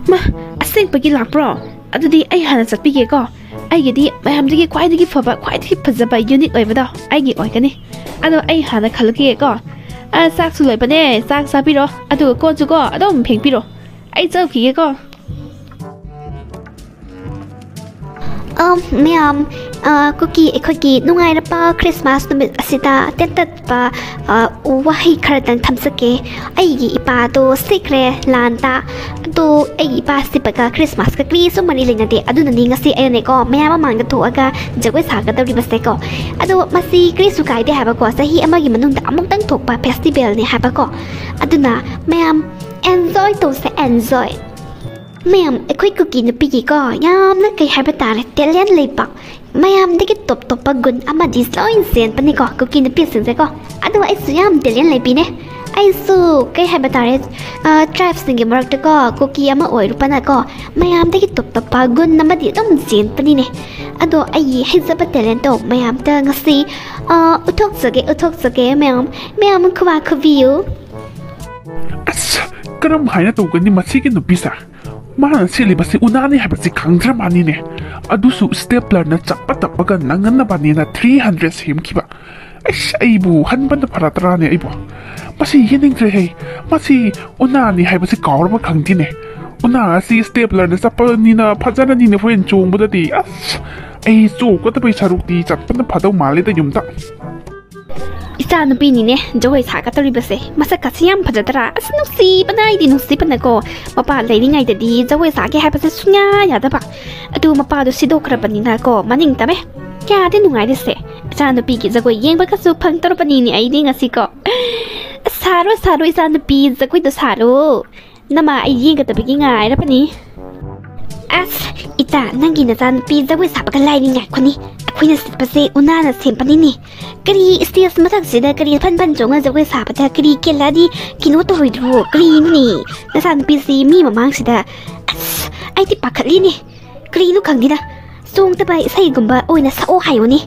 ꯃꯥ, ꯑꯁꯦꯡꯕꯒꯤ ꯂꯥꯛꯄ꯭ꯔꯣ? ꯑꯗꯨꯗꯤ ꯑꯩ ꯍꯥꯟꯅ ꯆꯠꯄꯤꯒꯦꯀꯣ꯫ ꯑꯩꯒꯤꯗꯤ ꯃꯌꯥꯝꯗꯒꯤ ꯈ꯭ꯋꯥꯏꯗꯒꯤ ꯐꯕ, ꯈ꯭ꯋꯥꯏꯗꯒꯤ ꯐꯖꯕ, ꯌꯨꯅꯤꯛ ꯑꯣꯏꯕꯗꯣ ꯑꯩꯒꯤ ꯑꯣꯏꯒꯅꯤ꯫ ꯑꯗꯣ ꯑꯩ ꯍꯥꯟꯅ ꯈꯜꯂꯛꯈꯤꯒꯦꯀꯣ꯫ ꯑ, ꯆꯥꯛꯁꯨ ꯂꯣꯏꯕꯅꯦ, ꯆꯥꯛ ꯆꯥꯕꯤꯔꯣ꯫ ꯑꯗꯨꯒ ꯀꯣꯟꯁꯨꯀꯣ ꯑꯗꯨꯝ ꯐꯦꯡꯕꯤꯔꯣ꯫ ꯑꯩ ꯆꯠꯂꯨꯈꯤꯒꯦꯀꯣ꯫ ꯑ, ꯃꯌꯥꯝ, ꯑ, ꯀꯨꯀꯤ ꯑꯩꯈꯣꯏꯒꯤ ꯅꯨꯡꯉꯥꯏꯔꯕ ꯈ꯭ꯔꯤꯁꯃꯥꯁ ꯅꯨꯃꯤꯠ ꯑꯁꯤꯗ ꯇꯦꯟꯇꯠꯄ, ꯑ, ꯋꯥꯍꯩ ꯈꯔꯗꯪ ꯊꯝꯖꯒꯦ꯫ ꯑꯩꯒꯤ ꯏꯄꯥꯗꯣ ꯁꯤꯈ꯭ꯔꯦ ꯂꯥꯟꯗ꯫ ꯑꯗꯣ ꯑꯩꯒꯤ ꯏꯄꯥ ꯁꯤꯕꯒ ꯈ꯭ꯔꯤꯁꯃꯥꯁꯀ ꯀꯔꯤꯁꯨ ꯃꯔꯤ ꯂꯩꯅꯗꯦ꯫ ꯑꯗꯨꯅꯅꯤ ꯉꯁꯤ ꯑꯩꯅꯀꯣ ꯃꯌꯥꯝ ꯃꯃꯥꯡꯗ ꯊꯣꯛꯑꯒ ꯖꯒꯣꯏ ꯁꯥꯒꯗꯧꯔꯤꯕꯁꯦꯀꯣ꯫ ꯑꯗꯣ ꯃꯁꯤ ꯀꯔꯤꯁꯨ ꯀꯥꯏꯗꯦ ꯍꯥꯏꯕꯀꯣ, ꯆꯍꯤ ꯑꯃꯒꯤ ꯃꯅꯨꯡꯗ ꯑꯃꯨꯛꯇꯪ ꯊꯣꯛꯄ ꯐꯦꯁꯇꯤꯚꯦꯜꯅꯤ ꯍꯥꯏꯕꯀꯣ꯫ ꯑꯗꯨꯅ ꯃꯌꯥꯝ ꯑꯦꯟꯖꯣꯏ ꯇꯧꯁꯦ, ꯑꯦꯟꯖꯣꯏ꯫ ꯃꯌꯥꯝ, ꯑꯩꯈꯣꯏ ꯀꯨꯀꯤ ꯅꯨꯄꯤꯒꯤꯀꯣ ꯌꯥꯝꯅ, ꯀꯩ ꯍꯥꯏꯕ ꯇꯥꯔꯦ, ꯇꯦꯂꯦꯟ ꯂꯩꯕ, ꯃꯌꯥꯝꯗꯒꯤ ꯇꯣꯞ ꯇꯣꯞꯄ ꯒꯨꯟ ꯑꯃꯗꯤ ꯂꯣꯏ ꯆꯦꯟꯕꯅꯤꯀꯣ ꯀꯨꯀꯤ ꯅꯨꯄꯤꯁꯤꯡꯁꯦꯀꯣ꯫ ꯑꯗꯣ ꯑꯩꯁꯨ ꯌꯥꯝ ꯇꯦꯂꯦꯟ ꯂꯩꯕꯤꯅꯦ꯫ ꯑꯩꯁꯨ, ꯀꯩ ꯍꯥꯏꯕ ꯇꯥꯔꯦ, ꯇ꯭ꯔꯥꯏꯕꯁꯤꯡꯒꯤ ꯃꯔꯛꯇꯀꯣ ꯀꯨꯀꯤ ꯑꯃ ꯑꯣꯏꯔꯨꯕꯅꯀꯣ ꯃꯌꯥꯝꯗꯒꯤ ꯇꯣꯞ ꯇꯣꯞꯄ ꯒꯨꯟ ꯑꯃꯗꯤ ꯑꯗꯨꯝ ꯆꯦꯟꯕꯅꯤꯅꯦ꯫ ꯑꯗꯣ ꯑꯩꯒꯤ ꯍꯩꯖꯕ ꯇꯦꯂꯦꯟꯇꯣ ꯃꯌꯥꯝꯗ ꯉꯁꯤ, ꯑ, ꯎꯠꯊꯣꯛꯆꯒꯦ, ꯎꯠꯊꯣꯛꯆꯒꯦ ꯃꯌꯥꯝ꯫ ꯃꯌꯥꯝ ꯈꯨꯕꯥꯛ ꯈꯨꯕꯤꯌꯨ꯫ ꯑꯁ, ꯀꯔꯝ ꯍꯥꯏꯅ ꯇꯧꯒꯅꯤ ꯃꯁꯤꯒꯤ ꯅꯨꯄꯤꯁꯦ? ꯃꯥꯅ ꯁꯦꯠꯂꯤꯕꯁꯤ ꯎꯅꯥꯅꯤ ꯍꯥꯏꯕꯁꯤ ꯈꯪꯗ꯭ꯔ ꯃꯥꯅꯤꯅꯦ꯫ ꯑꯗꯨꯁꯨ ꯁ꯭ꯇꯦꯞꯂꯔꯅ ꯆꯞꯄ ꯇꯞꯄꯒ ꯅꯪꯅꯅꯕꯅꯦꯅ ꯊ꯭ꯔꯤ ꯍꯟꯗ꯭ꯔꯦꯗ ꯁꯦꯝꯈꯤꯕ꯫ ꯑꯩꯁ, ꯑꯩꯕꯨ ꯍꯟꯕꯅ ꯐꯔꯗ꯭ꯔꯥꯅꯦ ꯑꯩꯕꯨ? ꯃꯁꯤ ꯌꯦꯡꯅꯤꯡꯗ꯭ꯔꯦꯍꯦ꯫ ꯃꯁꯤ ꯎꯅꯥꯅꯤ ꯍꯥꯏꯕꯁꯤ ꯀꯥꯎꯔꯕ ꯈꯪꯗꯦꯅꯦ꯫ ꯎꯅꯥ ꯑꯁꯤ ꯁ꯭ꯇꯦꯞꯂꯔꯅ ꯆꯞꯄꯅꯤꯅ ꯐꯖꯔꯅꯤꯅꯦ ꯍꯣꯔꯦꯟ ꯆꯣꯡꯕꯗꯗꯤ꯫ ꯑꯁ, ꯑꯩ ꯆꯣꯡꯒꯗꯕꯩ ꯁꯔꯨꯛꯇꯤ ꯆꯠꯄꯅ ꯐꯗꯧ ꯃꯥꯜꯂꯦꯗ ꯌꯨꯝꯗ꯫ ꯏꯆꯥꯅꯨꯄꯤꯅꯤꯅꯦ ꯖꯒꯣꯏ ꯁꯥꯒꯗꯧꯔꯤꯕꯁꯦ꯫ ꯃꯁꯛꯀꯁꯤ ꯌꯥꯝ ꯐꯖꯗ꯭ꯔꯥ? ꯑꯁ, ꯅꯨꯡꯁꯤꯕꯅ ꯑꯩꯗꯤ ꯅꯨꯡꯁꯤꯕꯅꯀꯣ꯫ ꯃꯄꯥ ꯂꯩꯔꯤꯉꯩꯗꯗꯤ ꯖꯒꯣꯏ ꯁꯥꯒꯦ ꯍꯥꯏꯕꯁꯦ ꯁꯨꯡꯌꯥ ꯌꯥꯗꯕ꯫ ꯑꯗꯨ ꯃꯄꯥꯗꯣ ꯁꯤꯗꯣꯛꯈ꯭ꯔꯕꯅꯤꯅꯀꯣ, ꯃꯅꯤꯡ ꯇꯝꯃꯦ꯫ ꯀꯌꯥꯗꯤ ꯅꯨꯡꯉꯥꯏꯔꯤꯁꯦ꯫ ꯏꯆꯥꯅꯨꯄꯤꯒꯤ ꯖꯒꯣꯏ ꯌꯦꯡꯕꯒꯁꯨ ꯐꯪꯗꯧꯔꯕꯅꯤꯅꯦ ꯑꯩꯗꯤ ꯉꯁꯤꯀꯣ꯫ ꯁꯥꯔꯣ, ꯁꯥꯔꯣ, ꯏꯆꯥꯅꯨꯄꯤ, ꯖꯒꯣꯏꯗꯣ ꯁꯥꯔꯣ꯫ ꯅꯃꯥ ꯑꯩ ꯌꯦꯡꯒꯗꯕꯒꯤ ꯉꯥꯏꯔꯕꯅꯤ꯫ ꯑꯁ, ꯏꯇꯥ, ꯅꯪꯒꯤ ꯅꯆꯥꯅꯨꯄꯤ ꯖꯒꯣꯏ ꯁꯥꯕꯒ ꯂꯥꯏꯔꯤ, ꯉꯥꯏꯈꯣꯅꯤ꯫ ꯑꯩꯈꯣꯏꯅ ꯁꯤꯠꯄꯁꯦ ꯎꯅꯥꯅ ꯁꯦꯝꯕꯅꯤꯅꯦ꯫ ꯀꯔꯤ stage ꯃꯊꯛꯁꯤꯗ ꯀꯔꯤ ꯐꯟ ꯐꯟ ꯆꯣꯡꯉ ꯖꯒꯣꯏ ꯁꯥꯕꯗ ꯀꯔꯤ ꯀꯦꯜꯂꯛꯑꯗꯤ ꯀꯩꯅꯣ ꯇꯧꯔꯣꯏꯗ꯭ꯔꯣ? ꯀꯔꯤꯅꯣꯅꯦ? ꯅꯆꯥꯅꯨꯄꯤꯁꯤ ꯃꯤ ꯃꯃꯥꯡꯁꯤꯗ꯫ ꯑꯁ, ꯑꯩꯗꯤ ꯄꯥꯈꯠꯂꯤꯅꯦ꯫ ꯀꯔꯤꯅꯣ ꯈꯪꯗꯦꯗ꯫ ꯆꯣꯡꯗꯕ ꯏꯁꯩꯒꯨꯝꯕ ꯑꯣꯏꯅ ꯁꯛꯑꯣ ꯍꯥꯏꯌꯨꯅꯦ꯫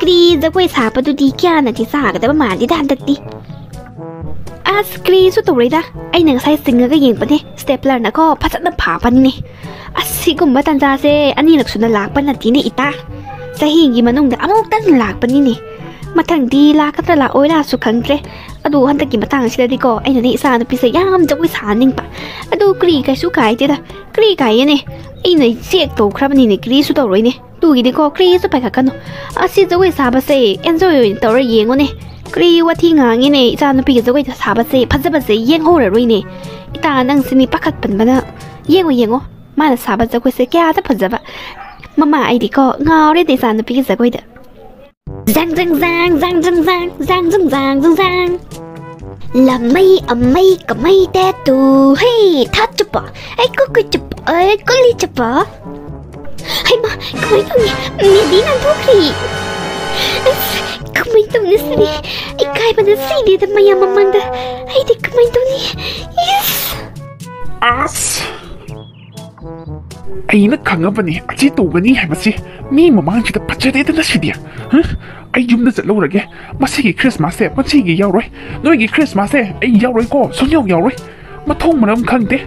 ꯀ꯭ꯔꯤ ꯖꯒꯣꯏ ꯁꯥꯕꯗꯨꯗꯤ ꯀꯌꯥꯅꯗꯤ ꯆꯥꯒꯗꯕ ꯃꯥꯜꯂꯤꯗ ꯍꯟꯗꯛꯇꯤ꯫ ꯑꯁ, ꯀ꯭ꯔꯤꯁꯨ ꯇꯧꯔꯣꯏꯗ꯫ ꯑꯩꯅ ꯉꯁꯥꯏ ꯆꯤꯡꯉꯒ ꯌꯦꯡꯕꯅꯦ, staplerꯅꯀꯣ ꯐꯖꯅ ꯐꯥꯕꯅꯤꯅꯦ꯫ ꯑꯁ, ꯁꯤꯒꯨꯝꯕ ꯇꯟꯖꯥꯁꯦ ꯑꯅꯤꯔꯛ ꯁꯨꯅ ꯂꯥꯛꯄ ꯅꯠꯇꯦꯅꯦ ꯏꯇꯥ꯫ ꯆꯍꯤꯒꯤ ꯃꯅꯨꯡꯗ ꯑꯃꯨꯛꯇꯪ ꯂꯥꯛꯄꯅꯤꯅꯦ꯫ ꯃꯊꯪꯗꯤ ꯂꯥꯛꯀꯗ꯭ꯔꯥ ꯂꯥꯛꯑꯣꯏꯔꯥꯁꯨ ꯈꯪꯗ꯭ꯔꯦ꯫ ꯑꯗꯨ ꯍꯟꯗꯛꯀꯤ ꯃꯇꯥꯡꯁꯤꯗꯗꯤꯀꯣ ꯑꯩꯅꯅꯦ ꯏꯆꯥ ꯅꯨꯄꯤꯁꯦ ꯌꯥꯝ ꯖꯒꯣꯏ ꯁꯥꯍꯟꯅꯤꯡꯕ꯫ ꯑꯗꯨ ꯀ꯭ꯔꯤ ꯀꯩꯁꯨ ꯀꯥꯏꯗꯦꯗ꯫ ꯀ꯭ꯔꯤ ꯀꯥꯏꯌꯦꯅꯦ? ꯑꯩꯅ check ꯇꯧꯈ꯭ꯔꯕꯅꯤꯅꯦ, ꯀ꯭ꯔꯤꯁꯨ ꯇꯧꯔꯣꯏꯅꯦ꯫ ꯇꯨꯒꯤꯗꯤꯀꯣ ꯀ꯭ꯔꯤꯁꯨ ꯄꯥꯏꯈꯠꯀꯅꯨ꯫ ꯑꯁꯤ ꯖꯒꯣꯏ ꯁꯥꯕꯁꯦ enjoy ꯑꯣꯏꯅ ꯇꯧꯔ ꯌꯦꯡꯉꯨꯅꯦ꯫ ꯀ꯭ꯔꯤ ꯋꯥꯊꯤ ꯉꯥꯡꯉꯤꯅꯦ, ꯏꯆꯥ ꯅꯨꯄꯤꯒꯤ ꯖꯒꯣꯏ ꯁꯥꯕꯁꯦ ꯐꯖꯕꯁꯦ ꯌꯦꯡꯍꯧꯔꯔꯣꯏꯅꯦ꯫ ꯏꯇꯥ ꯅꯪꯁꯤꯅꯤ ꯄꯥꯈꯠꯄꯟꯕꯅ꯫ ꯌꯦꯡꯉꯣ ꯌꯦꯡꯉꯣ, ꯃꯥꯅ ꯁꯥꯕ ꯖꯒꯣꯏꯁꯦ ꯀꯌꯥꯗ ꯐꯖꯕ꯫ ꯃꯃꯥ ꯑꯩꯗꯤꯀꯣ ꯉꯥꯎꯔꯦꯗ ꯏꯆꯥ ꯅꯨꯄꯤꯒꯤ ꯖꯒꯣꯏꯗ꯫ ꯖꯥꯡ ꯖꯥꯡ ꯖꯥꯡ, ꯖꯥꯡ ꯖꯥꯡ ꯖꯥꯡ, ꯖꯥꯡ ꯖꯨꯡ ꯖꯥꯡ ꯖꯨꯡ ꯖꯥꯡ꯫ ꯂꯃꯩ ꯑꯃꯩ ꯀꯃꯩ ꯇꯦ ꯇꯨ ꯍꯦ ꯊꯥ ꯆꯨꯞꯄ ꯑꯩ ꯀꯨꯀꯨ ꯆꯨꯞꯄ ꯑꯩ ꯀꯨꯂꯤ ꯆꯨꯞꯄ꯫ ꯍꯩꯃꯥ, ꯀꯃꯥꯏ ꯇꯧꯅꯤ? ꯃꯤꯗꯤ ꯅꯥꯟꯊꯣꯛꯈ꯭ꯔꯤ꯫ ꯑꯁ, ꯀꯃꯥꯏ ꯇꯧꯅꯤ ꯁꯤꯗꯤ? ꯏꯀꯥꯏꯕꯅ ꯁꯤꯔꯦꯗ ꯃꯌꯥꯝ ꯃꯃꯥꯡꯗ꯫ ꯑꯩꯗꯤ ꯀꯃꯥꯏ ꯇꯧꯅꯤ? ꯏꯁ! ꯑꯁ! ꯑꯩꯅ ꯈꯪꯉꯕꯅꯤ ꯑꯁꯤ ꯇꯧꯒꯅꯤ ꯍꯥꯏꯕꯁꯤ꯫ ꯃꯤ ꯃꯃꯥꯡꯁꯤꯗ ꯐꯖꯗꯦꯗꯅ ꯁꯤꯗꯤ꯫ ꯍ? ꯑꯩ ꯌꯨꯝꯗ ꯆꯠꯂꯧꯔꯒꯦ꯫ ꯃꯁꯤꯒꯤ Christmasꯁꯦ ꯃꯁꯤꯒꯤ ꯌꯥꯎꯔꯣꯏ꯫ ꯅꯣꯏꯒꯤ Christmasꯁꯦ ꯑꯩ ꯌꯥꯎꯔꯣꯏꯀꯣ, ꯁꯨꯡꯌꯥꯎ ꯌꯥꯎꯔꯣꯏ꯫ ꯃꯊꯣꯡ ꯃꯔꯝ ꯈꯪꯗꯦ꯫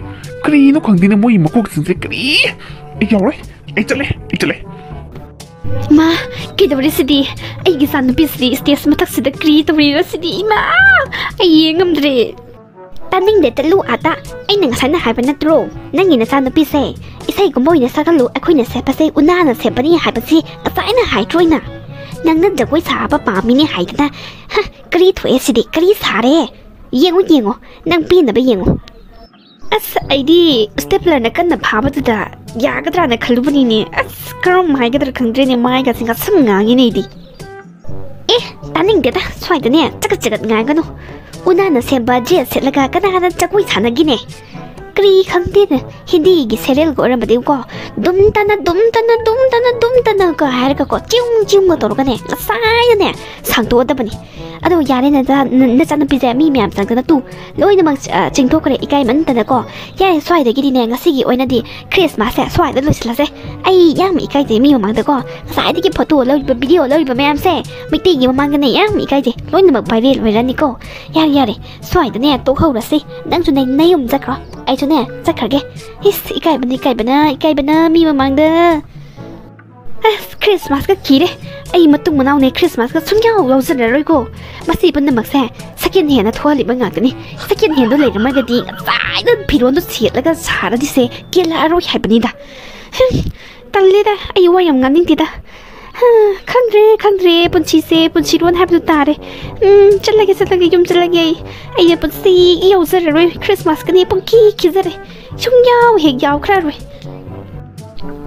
ꯀꯔꯤꯅꯣ ꯈꯪꯗꯦꯅꯦ ꯃꯣꯏ ꯃꯀꯣꯛꯁꯤꯡꯁꯦ ꯀꯔꯤ? ꯑꯩ ꯌꯥꯎꯔꯣꯏ꯫ ꯑꯩ ꯆꯠꯂꯦ, ꯑꯩ ꯆꯠꯂꯦ꯫ ꯏꯃꯥ, ꯀꯩꯗꯧꯔꯦ ꯁꯤꯗꯤ? ꯑꯩꯒꯤ ꯏꯆꯥꯅꯨꯄꯤꯁꯤꯗꯤ stage ꯃꯊꯛꯁꯤꯗ ꯀꯔꯤ ꯇꯧꯔꯤꯔꯣ ꯁꯤꯗꯤ? ꯏꯃꯥ, ꯑꯩ ꯌꯦꯡ ꯉꯝꯗ꯭ꯔꯦ꯫ ꯇꯥꯅꯤꯡꯗꯦ, ꯆꯠꯂꯨ ꯑꯥꯗ꯫ ꯑꯩꯅ ꯉꯁꯥꯏꯅ ꯍꯥꯏꯕ ꯅꯠꯇ꯭ꯔꯣ? ꯅꯪꯒꯤ ꯅꯆꯥꯅꯨꯄꯤꯁꯦ ꯏꯁꯩꯒꯨꯝꯕ ꯑꯣꯏꯅ ꯁꯛꯍꯜꯂꯨ, ꯑꯩꯈꯣꯏꯅ ꯁꯦꯠꯄꯁꯦ ꯎꯅꯥꯅ ꯁꯦꯠꯄꯅꯤ ꯍꯥꯏꯕꯁꯤ ꯉꯁꯥꯏꯅ ꯍꯥꯏꯗ꯭ꯔꯣ ꯑꯩꯅ? ꯅꯪꯅ ꯖꯒꯣꯏ ꯁꯥꯕ ꯄꯥꯝꯃꯤꯅꯦ ꯍꯥꯏꯗꯅ꯫ ꯍ, ꯀꯔꯤ ꯊꯣꯛꯑꯦ ꯁꯤꯗꯤ? ꯀꯔꯤ ꯁꯥꯔꯦ? ꯌꯦꯡꯉꯨ, ꯌꯦꯡꯉꯨ, ꯅꯪ ꯄꯦꯟꯅꯕ ꯌꯦꯡꯉꯨ꯫ ꯑꯁ, ꯑꯩꯗꯤ staplerꯅ ꯀꯟꯅ ꯐꯥꯕꯗꯨꯗ ꯌꯥꯒꯗ꯭ꯔꯥꯅ ꯈꯜꯂꯨꯕꯅꯤꯅꯦ꯫ ꯑꯁ, ꯀꯔꯝ ꯍꯥꯏꯒꯗ꯭ꯔꯥ ꯈꯪꯗ꯭ꯔꯦꯅꯦ, ꯃꯥꯏꯒꯁꯦ ꯉꯁꯝ ꯉꯥꯡꯉꯤꯅꯦ ꯑꯩꯗꯤ꯫ ꯑꯦ, ꯇꯥꯅꯤꯡꯗꯦꯗ, ꯁ꯭ꯋꯥꯏꯗꯅꯦ ꯆꯒꯠ ꯆꯒꯠ ꯉꯥꯡꯒꯅꯨ꯫ ꯎꯅꯥꯅ ꯁꯦꯝꯕ dress ꯁꯦꯠꯂꯒ ꯀꯅꯥꯅ ꯖꯒꯣꯏ ꯁꯥꯟꯅꯒꯤꯅꯦ? ꯀꯔꯤ ꯈꯪꯗꯦꯅꯦ, ꯍꯤꯟꯗꯤꯒꯤ serialꯒ ꯑꯣꯏꯔꯝꯕꯗꯤꯀꯣ, ꯗꯨꯝ ꯇꯅ, ꯗꯨꯝ ꯇꯅ, ꯗꯨꯝ ꯇꯅ, ꯗꯨꯝ ꯇꯅꯒ ꯍꯥꯏꯔꯒꯀꯣ, ꯆꯤꯡ ꯆꯤꯡꯒ ꯇꯧꯔꯒꯅꯦ, ꯉꯁꯥꯏꯅꯅꯦ ꯁꯥꯡꯗꯣꯛꯑꯗꯕꯅꯤ꯫ ꯑꯗꯣ ꯌꯥꯔꯦ, ꯅꯆꯥ-, ꯅ-, ꯅꯆꯥꯅꯨꯄꯤꯁꯦ ꯃꯤ ꯃꯌꯥꯝ ꯆꯪꯗꯅ ꯇꯨ ꯂꯣꯏꯅꯃꯛ, ꯑ, ꯆꯤꯡꯊꯣꯛꯈ꯭ꯔꯦ, ꯏꯀꯥꯏꯃꯟꯗꯅꯀꯣ꯫ ꯌꯥꯔꯦ, ꯁ꯭ꯋꯥꯏꯗꯒꯤꯗꯤꯅꯦ ꯉꯁꯤꯒꯤ ꯑꯣꯏꯅꯗꯤ Christmasꯁꯦ ꯁ꯭ꯋꯥꯏꯗ ꯂꯣꯏꯁꯤꯜꯂꯁꯦ꯫ ꯑꯩ ꯌꯥꯝ ꯏꯀꯥꯏꯖꯩ ꯃꯤ ꯃꯃꯥꯡꯗꯀꯣ꯫ ꯉꯁꯥꯏꯗꯒꯤ photo ꯂꯧꯔꯤꯕ, video ꯂꯧꯔꯤꯕ ꯃꯌꯥꯝꯁꯦ ꯃꯩꯇꯩꯒꯤ ꯃꯃꯥꯡꯗꯅꯦ ꯌꯥꯝ ꯏꯀꯥꯏꯖꯩ꯫ ꯂꯣꯏꯅꯃꯛ viral ꯑꯣꯏꯔꯅꯤꯀꯣ꯫ ꯌꯥꯔꯦ, ꯌꯥꯔꯦ, ꯁ꯭ꯋꯥꯏꯗꯅꯦ ꯇꯣꯛꯍꯧꯔꯁꯤ꯫ ꯅꯪꯁꯨ ꯅ-, ꯅꯌꯨꯝ ꯆꯠꯈ꯭ꯔꯣ, ꯑꯩꯁꯨꯅꯦ ꯆꯠꯈ꯭ꯔꯒꯦ꯫ ꯏꯁ, ꯏꯀꯥꯏꯕꯅ, ꯏꯀꯥꯏꯕꯅ, ꯏꯀꯥꯏꯕꯅ ꯃꯤ ꯃꯃꯥꯡꯗ꯫ ꯑꯁ, Christmasꯀ ꯀꯤꯔꯦ꯫ ꯑꯩ ꯃꯇꯨꯡ ꯃꯅꯥꯎꯅꯦ Christmasꯀ ꯁꯨꯡꯌꯥꯎ ꯌꯥꯎꯖꯔꯔꯣꯏꯀꯣ꯫ ꯃꯁꯤ ꯄꯨꯝꯅꯃꯛꯁꯦ second handꯅ ꯊꯣꯛꯍꯜꯂꯤꯕ ꯉꯥꯛꯇꯅꯤ꯫ Second handꯗꯣ ꯂꯩꯔꯝꯃꯒꯗꯤ ꯉꯁꯥꯏꯅ ꯐꯤꯔꯣꯟꯗꯣ ꯁꯦꯠꯂꯒ ꯁꯥꯔꯗꯤꯁꯦ ꯀꯦꯜꯂꯛꯑꯔꯣꯏ ꯍꯥꯏꯕꯅꯤꯗ꯫ ꯍꯝ, ꯇꯜꯂꯦꯗ, ꯑꯩ ꯋꯥ ꯌꯥꯝ ꯉꯥꯡꯅꯤꯡꯗꯦꯗ꯫ ꯍꯥ, ꯈꯪꯗ꯭ꯔꯦ, ꯈꯪꯗ꯭ꯔꯦ, ꯄꯨꯟꯁꯤꯁꯦ, ꯄꯨꯟꯁꯤꯔꯣꯟ ꯍꯥꯏꯕꯗꯨ ꯇꯥꯔꯦ꯫ ꯎꯝ, ꯆꯠꯂꯒꯦ, ꯆꯠꯂꯒꯦ, ꯌꯨꯝ ꯆꯠꯂꯒꯦ ꯑꯩ꯫ ꯑꯩꯅ ꯄꯨꯟꯁꯤꯒꯤ ꯌꯧꯖꯔꯔꯣꯏ, Christmasꯀꯅꯤ ꯄꯨꯡꯈꯤ ꯈꯤꯖꯔꯦ꯫ ꯁꯨꯡꯌꯥꯎ ꯍꯦꯛ ꯌꯥꯎꯈ꯭ꯔꯔꯣꯏ꯫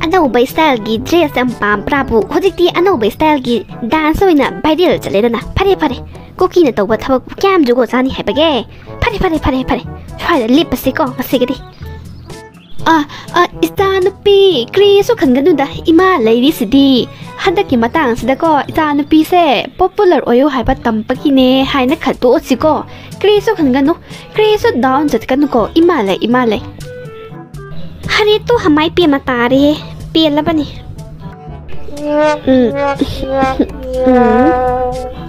ꯑꯅꯧꯕ styleꯒꯤ dress ꯌꯥꯝ ꯄꯥꯝꯕ꯭ꯔꯥꯕꯨ? ꯍꯧꯖꯤꯛꯇꯤ ꯑꯅꯧꯕ styleꯒꯤ dance ꯑꯣꯏꯅ viral ꯆꯠꯂꯦꯗꯅ꯫ ꯐꯔꯦ, ꯐꯔꯦ, ꯀꯨꯀꯤꯅ ꯇꯧꯕ ꯊꯕꯛꯄꯨ ꯀꯌꯥꯝ ꯖꯨꯒꯣꯠ ꯆꯥꯅꯤ ꯍꯥꯏꯕꯒꯦ? ꯐꯔꯦ, ꯐꯔꯦ, ꯐꯔꯦ, ꯐꯔꯦ, ꯁ꯭ꯋꯥꯏꯗ ꯂꯦꯞꯄꯁꯤꯀꯣ ꯉꯁꯤꯒꯤꯗꯤ꯫ ꯑ, ꯑ, ꯏꯆꯥꯅꯨꯄꯤ, ꯀ꯭ꯔꯤꯁꯨ ꯈꯟꯒꯅꯨꯗ, ꯏꯃꯥ ꯂꯩꯔꯤꯁꯤꯗꯤ꯫ ꯍꯟꯗꯛꯀꯤ ꯃꯇꯥꯡꯁꯤꯗꯀꯣ, ꯏꯆꯥꯅꯨꯄꯤꯁꯦ popular ꯑꯣꯏꯌꯨ ꯍꯥꯏꯕ ꯇꯝꯕꯒꯤꯅꯦ ꯍꯥꯏꯅ ꯈꯟꯇꯣꯛꯑꯁꯤꯀꯣ꯫ ꯀ꯭ꯔꯤꯁꯨ ꯈꯟꯒꯅꯨ, ꯀ꯭ꯔꯤꯁꯨ down ꯆꯠꯀꯅꯨꯀꯣ, ꯏꯃꯥ ꯂꯩ, ꯏꯃꯥ ꯂꯩ꯫ ꯍꯔꯦ ꯇꯣ ꯍꯃꯥꯏ ꯄꯦꯝꯃ ꯇꯥꯔꯦꯍꯦ, ꯄꯦꯜꯂꯕꯅꯤ꯫ ꯎꯝ꯫ ꯎꯝ꯫